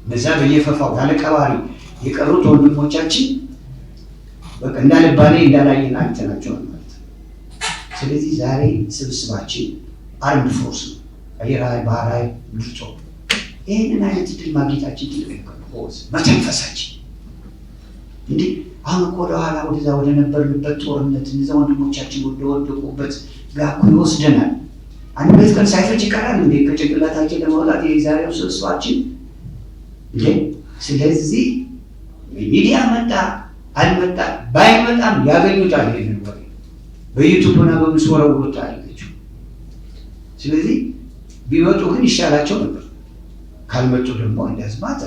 እነዚያ በየፈፋው ያለ ቀባሪ የቀሩት ወንድሞቻችን በቃ እንዳልባሌ እንዳላየን አይተናቸዋል ማለት ነው። ስለዚህ ዛሬ ስብስባችን armed force ነው፣ አየር ኃይል፣ ባህር ኃይል፣ ምድር ጦር። ይህንን አይነት እድል ማግኘታችን ትልቅ ነገር ነው። መተንፈሳችን እንዲህ አሁን እኮ ወደኋላ ወደዛ ወደ ነበርንበት ጦርነት፣ እነዚያ ወንድሞቻችን ወደወደቁበት ጋር እኮ ይወስደናል። አንድ ሁለት ቀን ሳይፈጅ ይቀራል እንዴ ከጭንቅላታችን ለማውጣት የዛሬው ስብስባችን እንዴ? ስለዚህ ሚዲያ መጣ አልመጣ፣ ባይመጣም ያገኙታል። ይሄንን ወሬ በ YouTube እና በምስወረውሩት አለችው። ስለዚህ ቢመጡ ግን ይሻላቸው ነበር። ካልመጡ ደግሞ እንደዝማት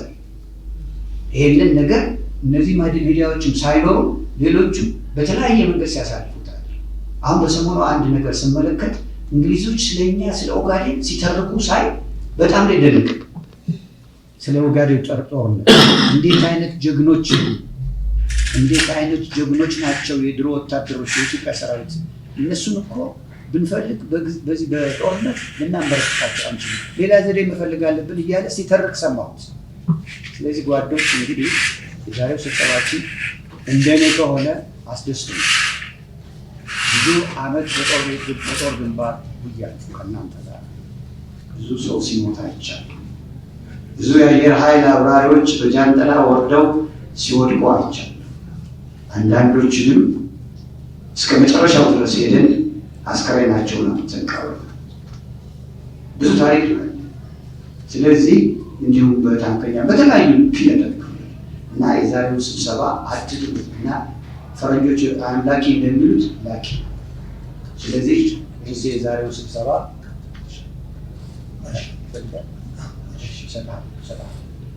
ይሄንን ነገር እነዚህ ሚዲያዎችም ሳይኖሩ ሌሎቹ በተለያየ መንገድ ሲያሳልፉታል። አሁን በሰሞኑ አንድ ነገር ስመለከት እንግሊዞች ስለኛ ስለ ኦጋዴን ሲተርኩ ሳይ በጣም ላይ ደነቅ። ስለ ኦጋዴን ጦርነት እንዴት አይነት ጀግኖች ናቸው የድሮ ወታደሮች የኢትዮጵያ ሰራዊት። እነሱን እኮ ብንፈልግ በዚህ በጦርነት ልናንበረክካቸው አንችልም፣ ሌላ ዘዴ መፈለግ አለብን እያለ ሲተርክ ሰማሁት። ስለዚህ ጓዶች፣ እንግዲህ የዛሬው ስብሰባችን እንደኔ ከሆነ አስደስቶኛል። ብዙ ዓመት በጦር ግንባር ውያለሁ ከእናንተ ጋር፣ ብዙ ሰው ሲሞት አይቻለሁ። ብዙ የአየር ኃይል አብራሪዎች በጃንጥላ ወርደው ሲወድቁ አይቻለሁ። አንዳንዶችንም እስከ መጨረሻው ድረስ ሄደን አስከሬናቸውን አምጥተን ቀብረናል። ብዙ ታሪክ ነው። ስለዚህ እንዲሁም በታንከኛ በተለያዩ ፊደል እና የዛሬውን ስብሰባ አትጥሉት እና ፈረንጆች I'm lucky እንደሚሉት lucky። ስለዚህ እዚህ የዛሬው ስብሰባ።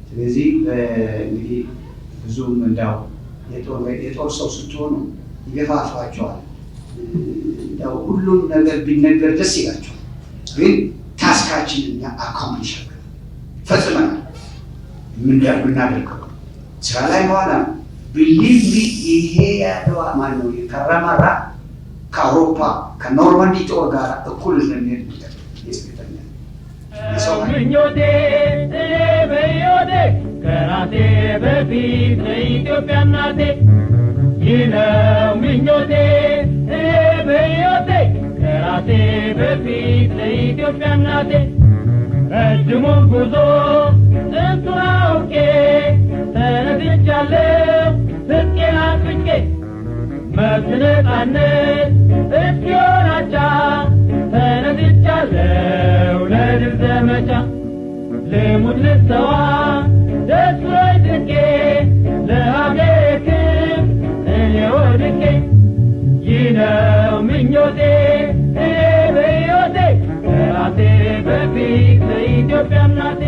ስለዚህ እንግዲህ ብዙም እንዳው የጦር ሰው ስትሆኑ ይገፋፋቸዋል። እንዳው ሁሉም ነገር ቢነገር ደስ ይላቸዋል። ግን task ኣችንን እኛ accomplish ፈጽመናል። የምናደርገው ስራ ላይ በኋላ believe me፣ ይሄ ያለዋ ማን ነው የካራማራ ከአውሮፓ ከኖርማንዲ ጦር ጋር እኩል እንደሚሄድ እርግጠኛ። ምኞቴ እኔ በሕይወቴ ከራሴ በፊት ለኢትዮጵያ እናቴ። ይህ ነው ምኞቴ እኔ በሕይወቴ ከራሴ በፊት ለኢትዮጵያ እናቴ። ረጅሙን ጉዞ ጥንቱን አውቄ ተነስቻለሁ ትጥቄን አጥብቄ። መብት ነፃነት እስኪሆን አቻ ተነስቻለሁ ለድል ዘመቻ። ልሙት ልሰዋ ደስ ብሎኝ ትንቄ ለሀገሬ ክብር እኔ ወድቄ። ይህ ነው ምኞቴ እኔ በሕይወቴ ከራሴ በፊት ለኢትዮጵያ እናቴ።